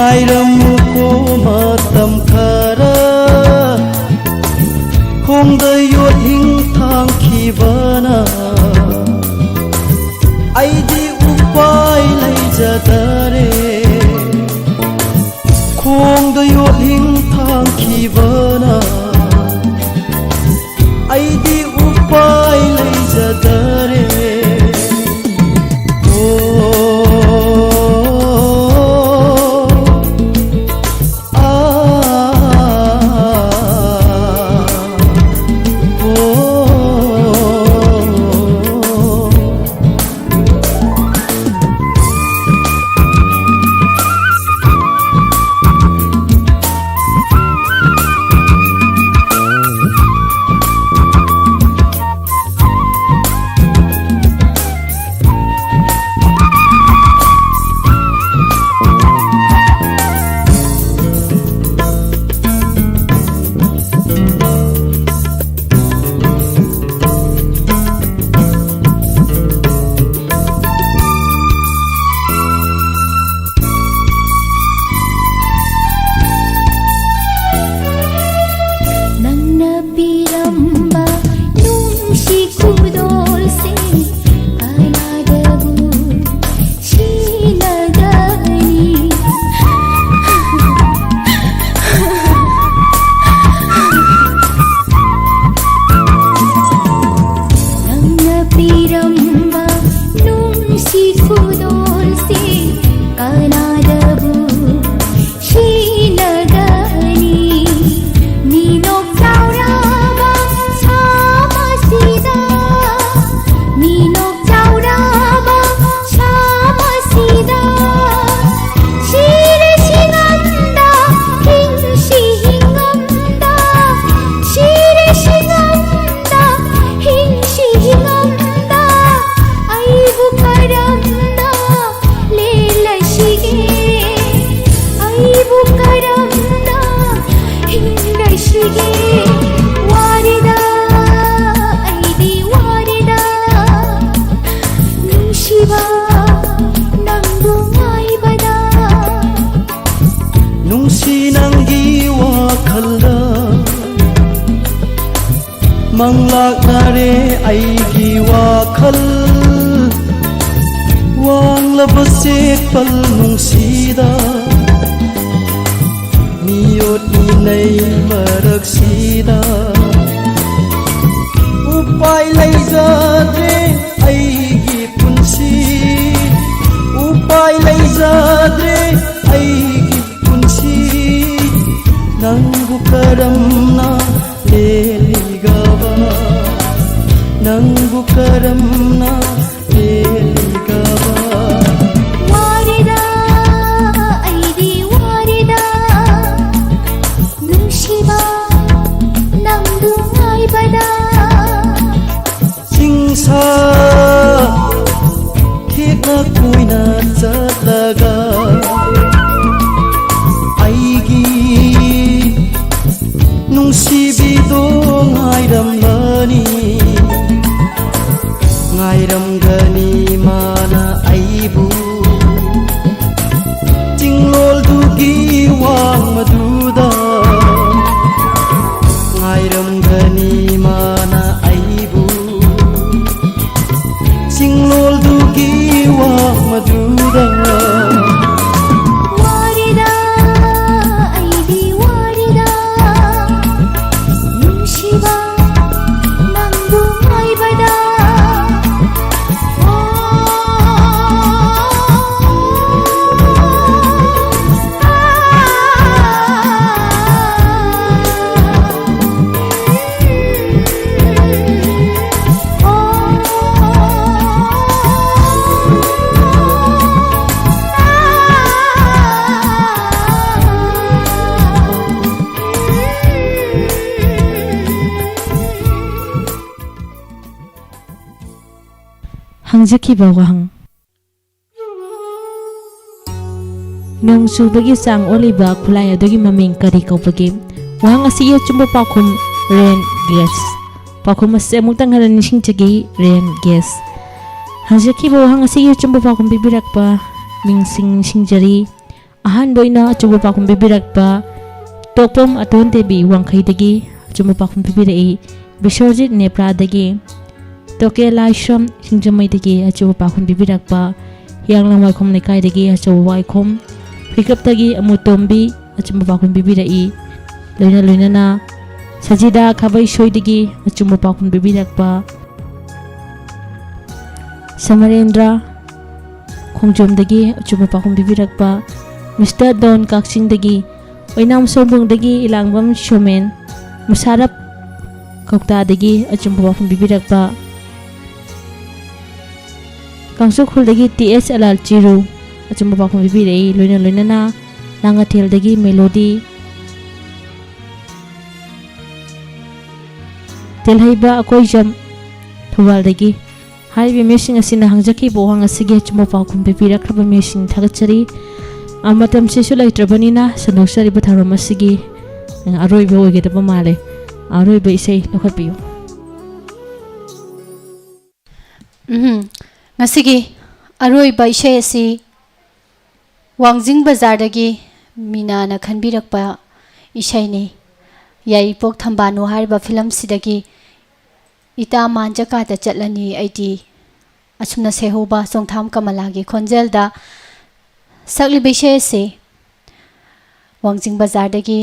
ꯉꯥꯏꯔꯝꯃꯨꯀꯣ ꯃꯇꯝ ꯈꯔ, ꯈꯣꯡꯗ ꯌꯣꯠꯂꯤꯡ ꯊꯥꯡꯈꯤꯕꯅ ꯑꯩꯗꯤ ꯎꯄꯥꯏ ꯂꯩꯖꯗꯔꯦ꯫ ꯈꯣꯡꯗ ꯌꯣꯠꯂꯤꯡ ꯊꯥꯡꯈꯤꯕꯅ ꯑꯩꯗꯤ ꯎꯄꯥꯏ ꯂꯩꯖꯗꯔꯦ꯫ ꯑꯣ, ꯂꯥꯛꯅꯔꯦ ꯑꯩꯒꯤ ꯋꯥꯈꯜ ꯋꯥꯡꯂꯕ ꯆꯦꯛꯄꯜ ꯅꯨꯡꯁꯤꯗ ꯃꯤꯑꯣꯠ ꯃꯤꯅꯩ ꯃꯔꯛꯁꯤꯗ ꯎꯄꯥꯏ ꯂꯩꯖꯗ꯭ꯔꯦ ꯑꯩꯒꯤ ꯄꯨꯟꯁꯤ ꯎꯄꯥꯏ ꯂꯩꯖꯗ꯭ꯔꯦ ꯑꯩꯒꯤ ꯄꯨꯟꯁꯤ ꯅꯪꯕꯨ ꯀꯔꯝꯅ ꯂꯦꯜꯂꯤꯒꯕ ꯅꯪꯕꯨ ꯀꯔꯝꯅ ꯂꯦꯜꯂꯤꯒꯕ ꯋꯥꯔꯦꯗ ꯑꯩꯗꯤ ꯋꯥꯔꯦꯗ ꯅꯨꯡꯁꯤꯕ ꯅꯪꯕꯨ ꯉꯥꯏꯕꯗ ꯆꯤꯡꯁꯥ ꯊꯦꯛꯅ ꯀꯣꯏꯅ ꯆꯠꯂꯒ ꯑꯩꯒꯤ ꯅꯨꯡꯁꯤꯕꯤꯗꯣ ꯉꯥꯏꯔꯝꯒꯅꯤ ꯉꯥꯏꯔꯝꯒꯅꯤ ꯃꯥꯅ ꯑꯩꯕꯨ ꯆꯤꯡꯂꯣꯜꯗꯨꯒꯤ ꯋꯥꯡꯃꯗꯨꯗ ꯉꯥꯏꯔꯝꯒꯅꯤ ꯃꯥꯅ ꯑꯩꯕꯨ ꯆꯤꯡꯂꯣꯜꯗꯨꯒꯤ ꯋꯥꯡꯃꯗꯨꯗ ꯋꯥꯔꯦꯗ ꯑꯩꯗꯤ ꯋꯥꯔꯦꯗ ꯅꯨꯡꯁꯤꯕ ꯅꯪꯕꯨ ꯉꯥꯏꯕꯗ ꯍꯪꯖꯈꯤꯕ ꯋꯥꯍꯪ꯫ ꯅꯣꯡ ꯆꯨꯕꯒꯤ ꯆꯥꯡ ꯑꯣꯜꯂꯤꯕ ꯈꯨꯠꯂꯥꯏ ꯑꯗꯨꯒꯤ ꯃꯃꯤꯡ ꯀꯔꯤ ꯀꯧꯕꯒꯦ? ꯋꯥꯍꯪ ꯑꯁꯤꯒꯤ ꯑꯆꯨꯝꯕ ꯄꯥꯎꯈꯨꯝ ꯔꯦꯟ ꯒꯦꯖ꯫ ꯄꯥꯎꯈꯨꯝ ꯑꯁꯤ ꯑꯃꯨꯛꯇꯪ ꯍꯟꯅ ꯅꯤꯡꯁꯤꯡꯖꯒꯦ, ꯔꯦꯟ ꯒꯦꯖ꯫ ꯍꯪꯖꯈꯤꯕ ꯋꯥꯍꯪ ꯑꯁꯤꯒꯤ ꯑꯆꯨꯝꯕ ꯄꯥꯎꯈꯨꯝ ꯄꯤꯕꯤꯔꯛꯄ ꯃꯤꯡꯁꯤꯡ ꯅꯤꯡꯁꯤꯡꯖꯔꯤ꯫ ꯑꯍꯥꯟꯕ ꯑꯣꯏꯅ ꯑꯆꯨꯝꯕ ꯄꯥꯎꯈꯨꯝ ꯄꯤꯕꯤꯔꯛꯄ ꯇꯣꯛꯄꯝ ꯑꯇꯣꯟ ꯗꯦꯕꯤ ꯋꯥꯡꯈꯩꯗꯒꯤ ꯑꯆꯨꯝꯕ ꯄꯥꯎꯈꯨꯝ ꯄꯤꯕꯤꯔꯛꯏ꯫ ꯕꯤꯁ꯭ꯋꯖꯤꯠ ꯅꯦꯄ꯭ꯔꯥꯗꯒꯤ, ꯇꯣꯀꯦ ꯂꯥꯏꯁ꯭ꯔꯝ ꯁꯤꯡꯖꯃꯩꯗꯒꯤ ꯑꯆꯨꯝꯕ ꯄꯥꯎꯈꯨꯝ ꯄꯤꯕꯤꯔꯛꯄ, ꯍꯤꯌꯥꯡꯂꯝ ꯋꯥꯏꯈꯣꯝ ꯂꯩꯀꯥꯏꯗꯒꯤ ꯑꯆꯧꯕ ꯋꯥꯏꯈꯣꯝ, ꯍꯨꯏꯀꯞꯇꯒꯤ ꯑꯃꯨꯇꯣꯝꯕꯤ ꯑꯆꯨꯝꯕ ꯄꯥꯎꯈꯨꯝ ꯄꯤꯕꯤꯔꯛꯏ꯫ ꯂꯣꯏꯅ ꯂꯣꯏꯅꯅ ꯁꯖꯤꯗꯥ ꯈꯥꯕꯩꯁꯣꯏꯗꯒꯤ ꯑꯆꯨꯝꯕ ꯄꯥꯎꯈꯨꯝ ꯄꯤꯕꯤꯔꯛꯄ, ꯁꯃꯔꯦꯟꯗ꯭ꯔ ꯈꯣꯡꯖꯣꯝꯗꯒꯤ ꯑꯆꯨꯝꯕ ꯄꯥꯎꯈꯨꯝ ꯄꯤꯕꯤꯔꯛꯄ, ꯃꯤꯁꯇꯔ ꯗꯣꯟ ꯀꯛꯆꯤꯡꯗꯒꯤ, ꯑꯣꯏꯅꯥꯝ ꯁꯣꯝꯕꯨꯡꯗꯒꯤ ꯏꯂꯥꯡꯕꯝ ꯁꯣꯃꯦꯟ, ꯃꯨꯁꯥꯔꯞ ꯀꯧꯇꯥꯗꯒꯤ ꯑꯆꯨꯝꯕ ꯄꯥꯎꯈꯨꯝ ꯄꯤꯕꯤꯔꯛꯄ, ꯀꯥꯡꯆꯨꯈꯨꯜꯗꯒꯤ ꯇꯤ ꯑꯦꯁ ꯑꯂꯥꯜ ꯆꯤꯔꯨ ꯑꯆꯨꯝꯕ ꯄꯥꯎꯈꯨꯝ ꯄꯤꯕꯤꯔꯛꯏ꯫ ꯂꯣꯏꯅ ꯂꯣꯏꯅꯅ ꯂꯥꯡꯉꯊꯦꯜꯗꯒꯤ ꯃꯦꯂꯣꯗꯤ, ꯇꯦꯜꯍꯩꯕ ꯑꯀꯣꯏꯖꯝ ꯊꯧꯕꯥꯜꯗꯒꯤ꯫ ꯍꯥꯏꯔꯤꯕ ꯃꯤꯑꯣꯏꯁꯤꯡ ꯑꯁꯤꯅ ꯍꯪꯖꯈꯤꯕ ꯋꯥꯍꯪ ꯑꯁꯤꯒꯤ ꯑꯆꯨꯝꯕ ꯄꯥꯎꯈꯨꯝ ꯄꯤꯕꯤꯔꯛꯈ꯭ꯔꯕ ꯃꯤꯑꯣꯏꯁꯤꯡ ꯊꯥꯒꯠꯆꯔꯤ꯫ ꯑ, ꯃꯇꯝꯁꯤꯁꯨ ꯂꯩꯇ꯭ꯔꯕꯅꯤꯅ ꯁꯟꯗꯣꯛꯆꯔꯤꯕ ꯊꯧꯔꯝ ꯑꯁꯤꯒꯤ, ꯑ, ꯑꯔꯣꯏꯕ ꯑꯣꯏꯒꯗꯕ ꯃꯥꯜꯂꯦ꯫ ꯑꯔꯣꯏꯕ ꯏꯁꯩ ꯂꯧꯈꯠꯄꯤꯌꯨ꯫ ꯎꯝ, ꯉꯁꯤꯒꯤ ꯑꯔꯣꯏꯕ ꯏꯁꯩ ꯑꯁꯤ ꯋꯥꯡꯖꯤꯡ ꯕꯖꯥꯔꯗꯒꯤ ꯃꯤꯅꯥꯅ ꯈꯟꯕꯤꯔꯛꯄ ꯏꯁꯩꯅꯤ꯫ ꯌꯥꯏꯔꯤꯄꯣꯛ ꯊꯝꯕꯥꯜꯅꯨ ꯍꯥꯏꯔꯤꯕ ꯐꯤꯂꯝꯁꯤꯗꯒꯤ ꯏꯇꯥ ꯃꯥꯟꯖꯀꯥꯗ ꯆꯠꯂꯅꯤ ꯑꯩꯗꯤ ꯑꯁꯨꯝꯅ ꯁꯩꯍꯧꯕ ꯆꯣꯡꯊꯥꯝ ꯀꯃꯂꯥꯒꯤ ꯈꯣꯟꯖꯦꯜꯗ ꯁꯛꯂꯤꯕ ꯏꯁꯩ ꯑꯁꯤ ꯋꯥꯡꯖꯤꯡ ꯕꯖꯥꯔꯗꯒꯤ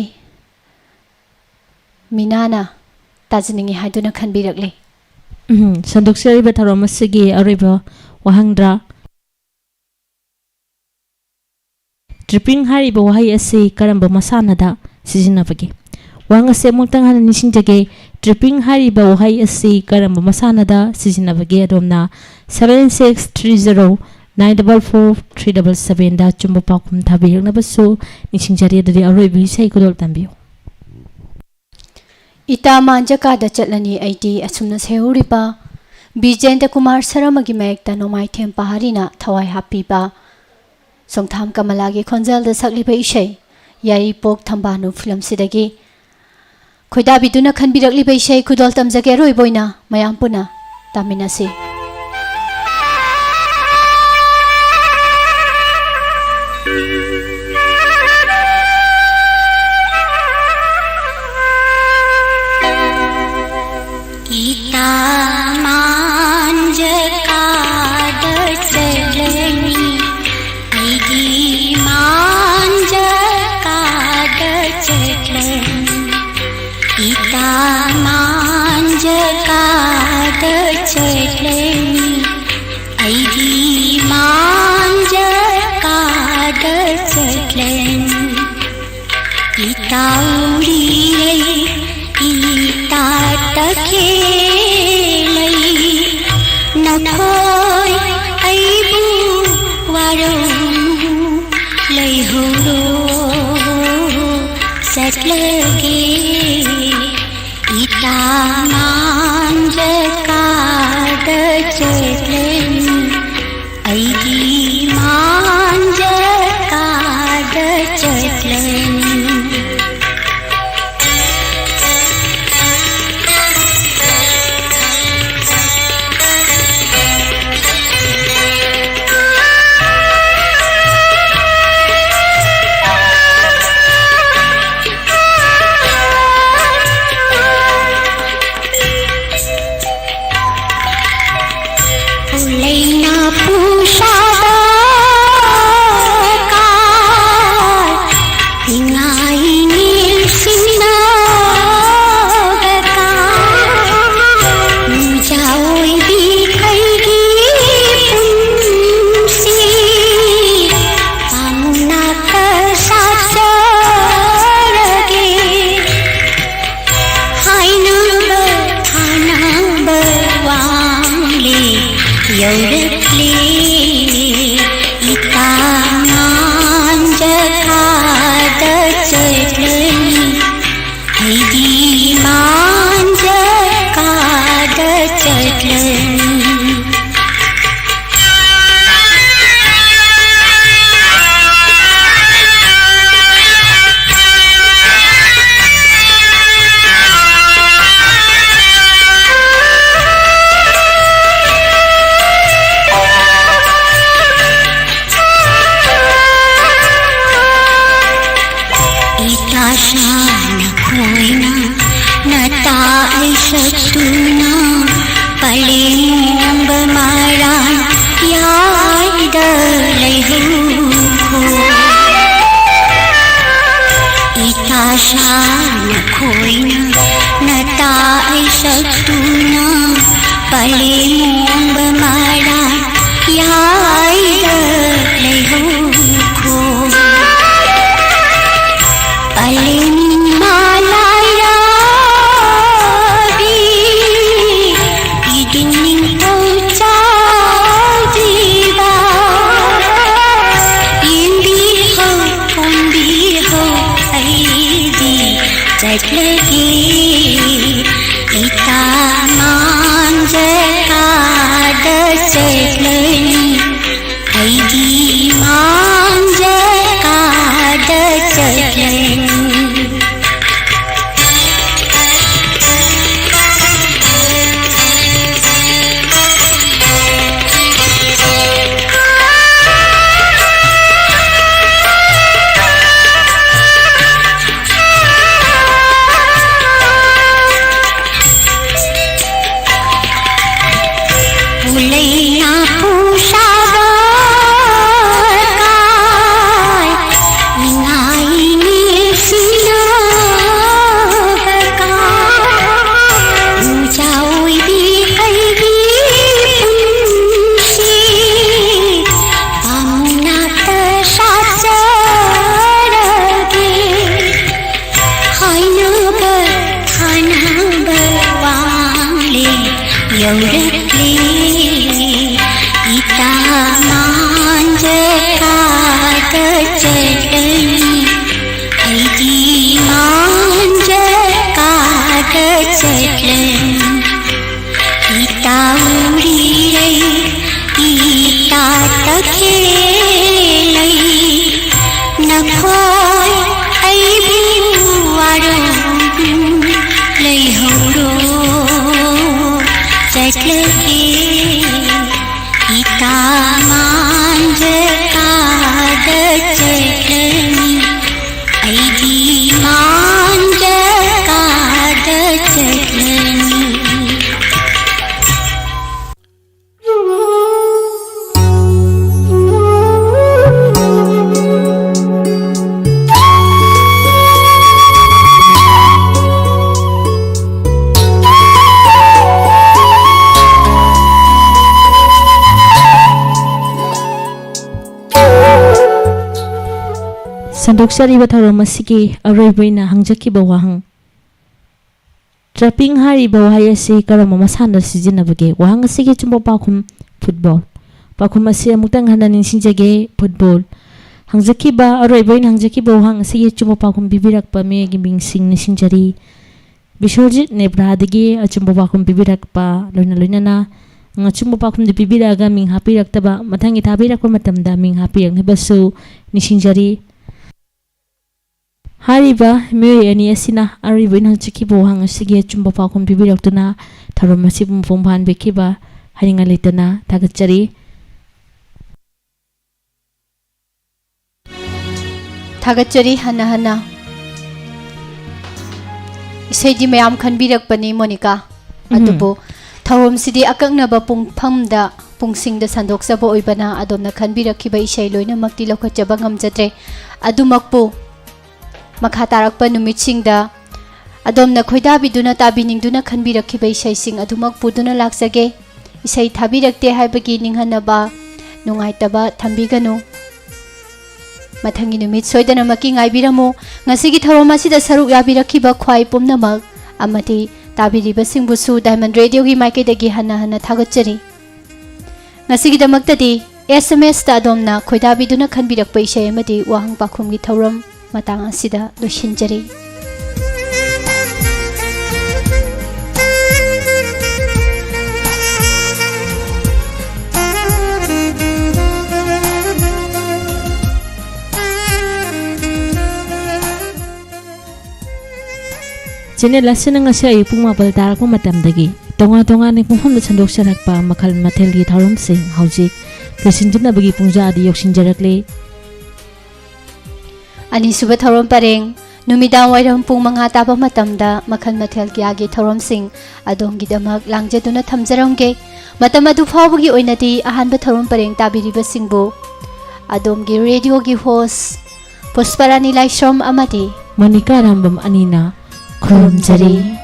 ꯃꯤꯅꯥꯅ ꯇꯥꯖꯅꯤꯡꯏ ꯍꯥꯏꯗꯨꯅ ꯈꯟꯕꯤꯔꯛꯂꯤ꯫ ꯎꯝ, ꯁꯟꯗꯣꯛꯆꯔꯤꯕ ꯊꯧꯔꯝ ꯑꯁꯤꯒꯤ ꯑꯔꯣꯏꯕ ꯋꯥꯍꯪꯗ, ꯇ꯭ꯔꯤꯄꯤꯡ ꯍꯥꯏꯔꯤꯕ ꯋꯥꯍꯩ ꯑꯁꯤ ꯀꯔꯝꯕ ꯃꯁꯥꯟꯅꯗ ꯁꯤꯖꯤꯟꯅꯕꯒꯦ? ꯋꯥꯍꯪ ꯑꯁꯤ ꯑꯃꯨꯛꯇꯪ ꯍꯟꯅ ꯅꯤꯡꯁꯤꯡꯖꯒꯦ꯫ ꯇ꯭ꯔꯤꯄꯤꯡ ꯍꯥꯏꯔꯤꯕ ꯋꯥꯍꯩ ꯑꯁꯤ ꯀꯔꯝꯕ ꯃꯁꯥꯟꯅꯗ ꯁꯤꯖꯤꯟꯅꯕꯒꯦ? ꯑꯗꯣꯝꯅ seven six three zero nine double four three double seven ꯗ ꯑꯆꯨꯝꯕ ꯄꯥꯎꯈꯨꯝ ꯊꯥꯕꯤꯔꯛꯅꯕꯁꯨ ꯅꯤꯡꯁꯤꯡꯖꯔꯤ꯫ ꯑꯗꯨꯗꯤ ꯑꯔꯣꯏꯕ ꯏꯁꯩ ꯈꯨꯗꯣꯜ ꯇꯝꯕꯤꯌꯨ꯫ ꯏꯇꯥ ꯃꯥꯟꯖꯀꯥꯗ ꯆꯠꯂꯅꯤ ꯑꯩꯗꯤ ꯑꯁꯨꯝꯅ ꯁꯩꯍꯧꯔꯤꯕ ꯕꯤꯖꯦꯟꯗ꯭ꯔ ꯀꯨꯃꯥꯔ ꯁꯔꯃꯒꯤ ꯃꯥꯌꯦꯛꯇ ꯅꯣꯡꯃꯥꯏꯊꯦꯝ ꯄꯍꯥꯔꯤꯅ ꯊꯋꯥꯏ ꯍꯥꯞꯄꯤꯕ ꯆꯣꯡꯊꯥꯝ ꯀꯃꯂꯥꯒꯤ ꯈꯣꯟꯖꯦꯜꯗ ꯁꯛꯂꯤꯕ ꯏꯁꯩ ꯌꯥꯏꯔꯤꯄꯣꯛ ꯊꯝꯕꯥꯜꯅꯨ ꯐꯤꯂꯝꯁꯤꯗꯒꯤ ꯈꯣꯏꯗꯥꯕꯤꯗꯨꯅ ꯈꯟꯕꯤꯔꯛꯂꯤꯕ ꯏꯁꯩ ꯈꯨꯗꯣꯜ ꯇꯝꯖꯒꯦ꯫ ꯑꯔꯣꯏꯕ ꯑꯣꯏꯅ ꯃꯌꯥꯝ ꯄꯨꯟꯅ ꯇꯥꯃꯤꯟꯅꯁꯤ꯫ ꯇꯥꯎꯔꯤꯔꯩ ꯏꯇꯥ ꯇꯈꯦꯂꯩ ꯅꯈꯣꯏ ꯑꯩꯕꯨ ꯋꯥꯔꯧ ꯂꯩꯍꯧꯔꯣ ꯆꯠꯂꯒꯦ ꯏꯇꯥ ꯃꯥꯟꯖ ꯀꯥꯗ ꯆꯠꯂꯅꯤ ꯑꯩꯒꯤ ꯃꯥꯟꯖ ꯀꯥꯗ ꯆꯠꯂꯅꯤ ꯎꯂꯩꯅ ꯄꯨꯁꯥꯕ ꯀꯥꯏ ꯏꯉꯥꯏꯅꯤꯜ ꯁꯤꯡꯅꯕ ꯀꯥꯏ ꯅꯨꯡꯖꯥꯎ ꯑꯣꯏꯕꯤ ꯑꯩꯒꯤ ꯄꯨꯟꯁꯤ ꯄꯥꯃꯨꯅꯥꯛꯇ ꯁꯥꯠꯆꯔꯒꯦ ꯍꯥꯏꯅꯕ ꯊꯥꯅꯕ ꯋꯥꯡꯂꯦ ꯌꯧꯔꯛꯂꯦ ꯏꯇꯥ ꯃꯥꯟꯖ ꯀꯥꯗ ꯆꯠꯂꯅꯤ ꯑꯩꯗꯤ ꯃꯥꯟꯖ ꯀꯥꯗ ꯆꯠꯂꯅꯤ ꯏꯇꯥꯁꯥ ꯅꯈꯣꯏꯅ ꯅꯇꯥ ꯑꯩ ꯁꯛꯇꯨꯅ ꯄꯂꯦꯝꯕ ꯃꯔꯥꯟ ꯌꯥꯏꯗ ꯂꯩꯍꯧꯈꯣ ꯏꯇꯥꯁꯥ ꯅꯈꯣꯏꯅ ꯅꯇꯥ ꯑꯩ ꯁꯛꯇꯨꯅ ꯄꯂꯦꯝꯕ ꯃꯔꯥꯟ ꯌꯥꯏꯗ ꯂꯩꯍꯧꯈꯣ ꯄꯂꯦꯝ ꯆꯠꯂꯅꯤ, ꯑꯩꯗꯤ ꯃꯥꯡꯖ ꯀꯥꯗ ꯆꯠꯂꯅꯤ꯫ ꯏꯇꯥ ꯎꯔꯤꯔꯩ, ꯏꯇꯥ ꯇꯈꯦꯜꯂꯩ, ꯅꯈꯣꯏ ꯑꯩꯕꯨ ꯋꯥꯔꯧ ꯂꯩꯍꯧꯔꯣ, ꯆꯠꯂꯒꯦ꯫ ꯏꯇꯥ ꯃꯥꯡꯖ ꯀꯥꯗ ꯆꯠꯂꯅꯤ, ꯑꯩꯗꯤ ꯃꯥꯡꯖ ꯀꯥꯗ ꯆꯠꯂꯅꯤ꯫ ꯁꯟꯗꯣꯛꯆꯔꯤꯕ ꯊꯧꯔꯝ ꯑꯁꯤꯒꯤ ꯑꯔꯣꯏꯕ ꯑꯣꯏꯅ ꯍꯪꯖꯈꯤꯕ ꯋꯥꯍꯪ, ꯇ꯭ꯔꯦꯄꯤꯡ ꯍꯥꯏꯔꯤꯕ ꯋꯥꯍꯩ ꯑꯁꯤ ꯀꯔꯝꯕ ꯃꯁꯥꯟꯅꯗ ꯁꯤꯖꯤꯟꯅꯕꯒꯦ? ꯋꯥꯍꯪ ꯑꯁꯤꯒꯤ ꯑꯆꯨꯝꯕ ꯄꯥꯎꯈꯨꯝ, ꯐꯨꯠꯕꯣꯜ꯫ ꯄꯥꯎꯈꯨꯝ ꯑꯁꯤ ꯑꯃꯨꯛꯇꯪ ꯍꯟꯅ ꯅꯤꯡꯁꯤꯡꯖꯒꯦ, ꯐꯨꯠꯕꯣꯜ꯫ ꯍꯪꯖꯈꯤꯕ, ꯑꯔꯣꯏꯕ ꯑꯣꯏꯅ ꯍꯪꯖꯈꯤꯕ ꯋꯥꯍꯪ ꯑꯁꯤꯒꯤ ꯑꯆꯨꯝꯕ ꯄꯥꯎꯈꯨꯝ ꯄꯤꯕꯤꯔꯛꯄ ꯃꯤꯑꯣꯏꯒꯤ ꯃꯤꯡꯁꯤꯡ ꯅꯤꯡꯁꯤꯡꯖꯔꯤ: ꯕꯤꯁ꯭ꯋꯖꯤꯠ ꯅꯦꯕ꯭ꯔꯥꯗꯒꯤ ꯑꯆꯨꯝꯕ ꯄꯥꯎꯈꯨꯝ ꯄꯤꯕꯤꯔꯛꯄ, ꯂꯣꯏꯅ ꯂꯣꯏꯅꯅ ꯑꯆꯨꯝꯕ ꯄꯥꯎꯈꯨꯝꯗꯨ ꯄꯤꯕꯤꯔꯛꯑꯒ ꯃꯤꯡ ꯍꯥꯞꯄꯤꯔꯛꯇꯕ, ꯃꯊꯪꯒꯤ ꯊꯥꯕꯤꯔꯛꯄ ꯃꯇꯝꯗ ꯃꯤꯡ ꯍꯥꯞꯄꯤꯔꯛꯅꯕꯁꯨ ꯅꯤꯡꯁꯤꯡꯖꯔꯤ꯫ ꯍꯥꯏꯔꯤꯕ ꯃꯤꯑꯣꯏ ꯑꯅꯤ ꯑꯁꯤꯅ ꯑꯔꯣꯏꯕ ꯑꯣꯏꯅ ꯍꯪꯖꯈꯤꯕ ꯋꯥꯍꯪ ꯑꯁꯤꯒꯤ ꯑꯆꯨꯝꯕ ꯄꯥꯎꯈꯨꯝ ꯄꯤꯕꯤꯔꯛꯇꯨꯅ ꯊꯧꯔꯝ ꯑꯁꯤꯕꯨ ꯃꯄꯨꯡ ꯐꯥꯍꯟꯕꯤꯈꯤꯕ ꯍꯥꯏꯅꯤꯡꯉꯥꯏ ꯂꯩꯇꯅ ꯊꯥꯒꯠꯆꯔꯤ꯫ ꯊꯥꯒꯠꯆꯔꯤ ꯍꯟꯅ ꯍꯟꯅ꯫ ꯏꯁꯩꯗꯤ ꯃꯌꯥꯝ ꯈꯟꯕꯤꯔꯛꯄꯅꯤ, ꯃꯣꯅꯤꯀꯥ꯫ ꯎꯝ꯫ ꯑꯗꯨꯕꯨ ꯊꯧꯔꯝꯁꯤꯗꯤ ꯑꯀꯛꯅꯕ ꯄꯨꯡꯐꯝꯗ, ꯄꯨꯡꯁꯤꯡꯗ ꯁꯟꯗꯣꯛꯆꯕ ꯑꯣꯏꯕꯅ ꯑꯗꯣꯝꯅ ꯈꯟꯕꯤꯔꯛꯈꯤꯕ ꯏꯁꯩ ꯂꯣꯏꯅꯃꯛꯇꯤ ꯂꯧꯈꯠꯆꯕ ꯉꯝꯖꯗ꯭ꯔꯦ꯫ ꯑꯗꯨꯃꯛꯄꯨ, ꯃꯈꯥ ꯇꯥꯔꯛꯄ ꯅꯨꯃꯤꯠꯁꯤꯡꯗ ꯑꯗꯣꯝꯅ ꯈꯣꯏꯗꯥꯕꯤꯗꯨꯅ ꯇꯥꯕꯤꯅꯤꯡꯗꯨꯅ ꯈꯟꯕꯤꯔꯛꯈꯤꯕ ꯏꯁꯩꯁꯤꯡ ꯑꯗꯨꯃꯛ ꯄꯨꯗꯨꯅ ꯂꯥꯛꯆꯒꯦ꯫ ꯏꯁꯩ ꯊꯥꯕꯤꯔꯛꯇꯦ ꯍꯥꯏꯕꯒꯤ ꯅꯤꯡꯍꯟꯅꯕ, ꯅꯨꯡꯉꯥꯏꯇꯕ ꯊꯝꯕꯤꯒꯅꯨ꯫ ꯃꯊꯪꯒꯤ ꯅꯨꯃꯤꯠ ꯁꯣꯏꯗꯅꯃꯛꯀꯤ ꯉꯥꯏꯕꯤꯔꯝꯃꯨ꯫ ꯉꯁꯤꯒꯤ ꯊꯧꯔꯝ ꯑꯁꯤꯗ ꯁꯔꯨꯛ ꯌꯥꯕꯤꯔꯛꯈꯤꯕ ꯈ꯭ꯋꯥꯏ ꯄꯨꯝꯅꯃꯛ ꯑꯃꯗꯤ ꯇꯥꯕꯤꯔꯤꯕꯁꯤꯡꯕꯨꯁꯨ ꯗꯥꯏꯃꯟ ꯔꯦꯗꯤꯑꯣꯒꯤ ꯃꯥꯏꯀꯩꯗꯒꯤ ꯍꯟꯅ ꯍꯟꯅ ꯊꯥꯒꯠꯆꯔꯤ꯫ ꯉꯁꯤꯒꯤꯗꯃꯛꯇꯗꯤ ꯑꯦꯁ ꯑꯦꯝ ꯑꯦꯁꯇ ꯑꯗꯣꯝꯅ ꯈꯣꯏꯗꯥꯕꯤꯗꯨꯅ ꯈꯟꯕꯤꯔꯛꯄ ꯏꯁꯩ ꯑꯃꯗꯤ ꯋꯥꯍꯪ ꯄꯥꯎꯈꯨꯝꯒꯤ ꯊꯧꯔꯝ ꯃꯇꯥꯡ ꯑꯁꯤꯗ ꯂꯣꯏꯁꯤꯟꯖꯔꯤ꯫ Channel ꯑꯁꯤꯅ ꯉꯁꯤ ꯑꯌꯨꯛ ꯄꯨꯡ ꯃꯥꯄꯜ ꯇꯥꯔꯛꯄ ꯃꯇꯝꯗꯒꯤ ꯇꯣꯉꯥꯟ ꯇꯣꯉꯥꯟꯕ ꯄꯨꯡꯐꯝꯗ ꯁꯟꯗꯣꯛꯆꯔꯛꯄ ꯃꯈꯜ ꯃꯊꯦꯜꯒꯤ ꯊꯧꯔꯝꯁꯤꯡ ꯍꯧꯖꯤꯛ ꯂꯣꯏꯁꯤꯟꯖꯅꯕꯒꯤ ꯄꯨꯡꯖꯥꯗꯤ ꯌꯧꯁꯤꯟꯖꯔꯛꯂꯦ꯫ ꯑꯅꯤꯁꯨꯕ ꯊꯧꯔꯝ ꯄꯔꯦꯡ, ꯅꯨꯃꯤꯗꯥꯡ ꯋꯥꯏꯔꯝ ꯄꯨꯡ ꯃꯉꯥ ꯇꯥꯕ ꯃꯇꯝꯗ ꯃꯈꯜ ꯃꯊꯦꯜ ꯀꯌꯥꯒꯤ ꯊꯧꯔꯝꯁꯤꯡ ꯑꯗꯣꯝꯒꯤꯗꯃꯛ ꯂꯥꯡꯖꯗꯨꯅ ꯊꯝꯖꯔꯝꯒꯦ꯫ ꯃꯇꯝ ꯑꯗꯨ ꯐꯥꯎꯕꯒꯤ ꯑꯣꯏꯅꯗꯤ ꯑꯍꯥꯟꯕ ꯊꯧꯔꯝ ꯄꯔꯦꯡ ꯇꯥꯕꯤꯔꯤꯕꯁꯤꯡꯕꯨ ꯑꯗꯣꯝꯒꯤ ꯔꯦꯗꯤꯑꯣꯒꯤ ꯍꯣꯁ ꯄꯨꯁꯄꯔꯥꯅꯤ ꯂꯥꯏꯁ꯭ꯔꯝ ꯑꯃꯗꯤ ꯃꯣꯅꯤꯀꯥ ꯔꯥꯝꯕꯝ ꯑꯅꯤꯅ ꯈꯨꯔꯨꯝꯖꯔꯤ꯫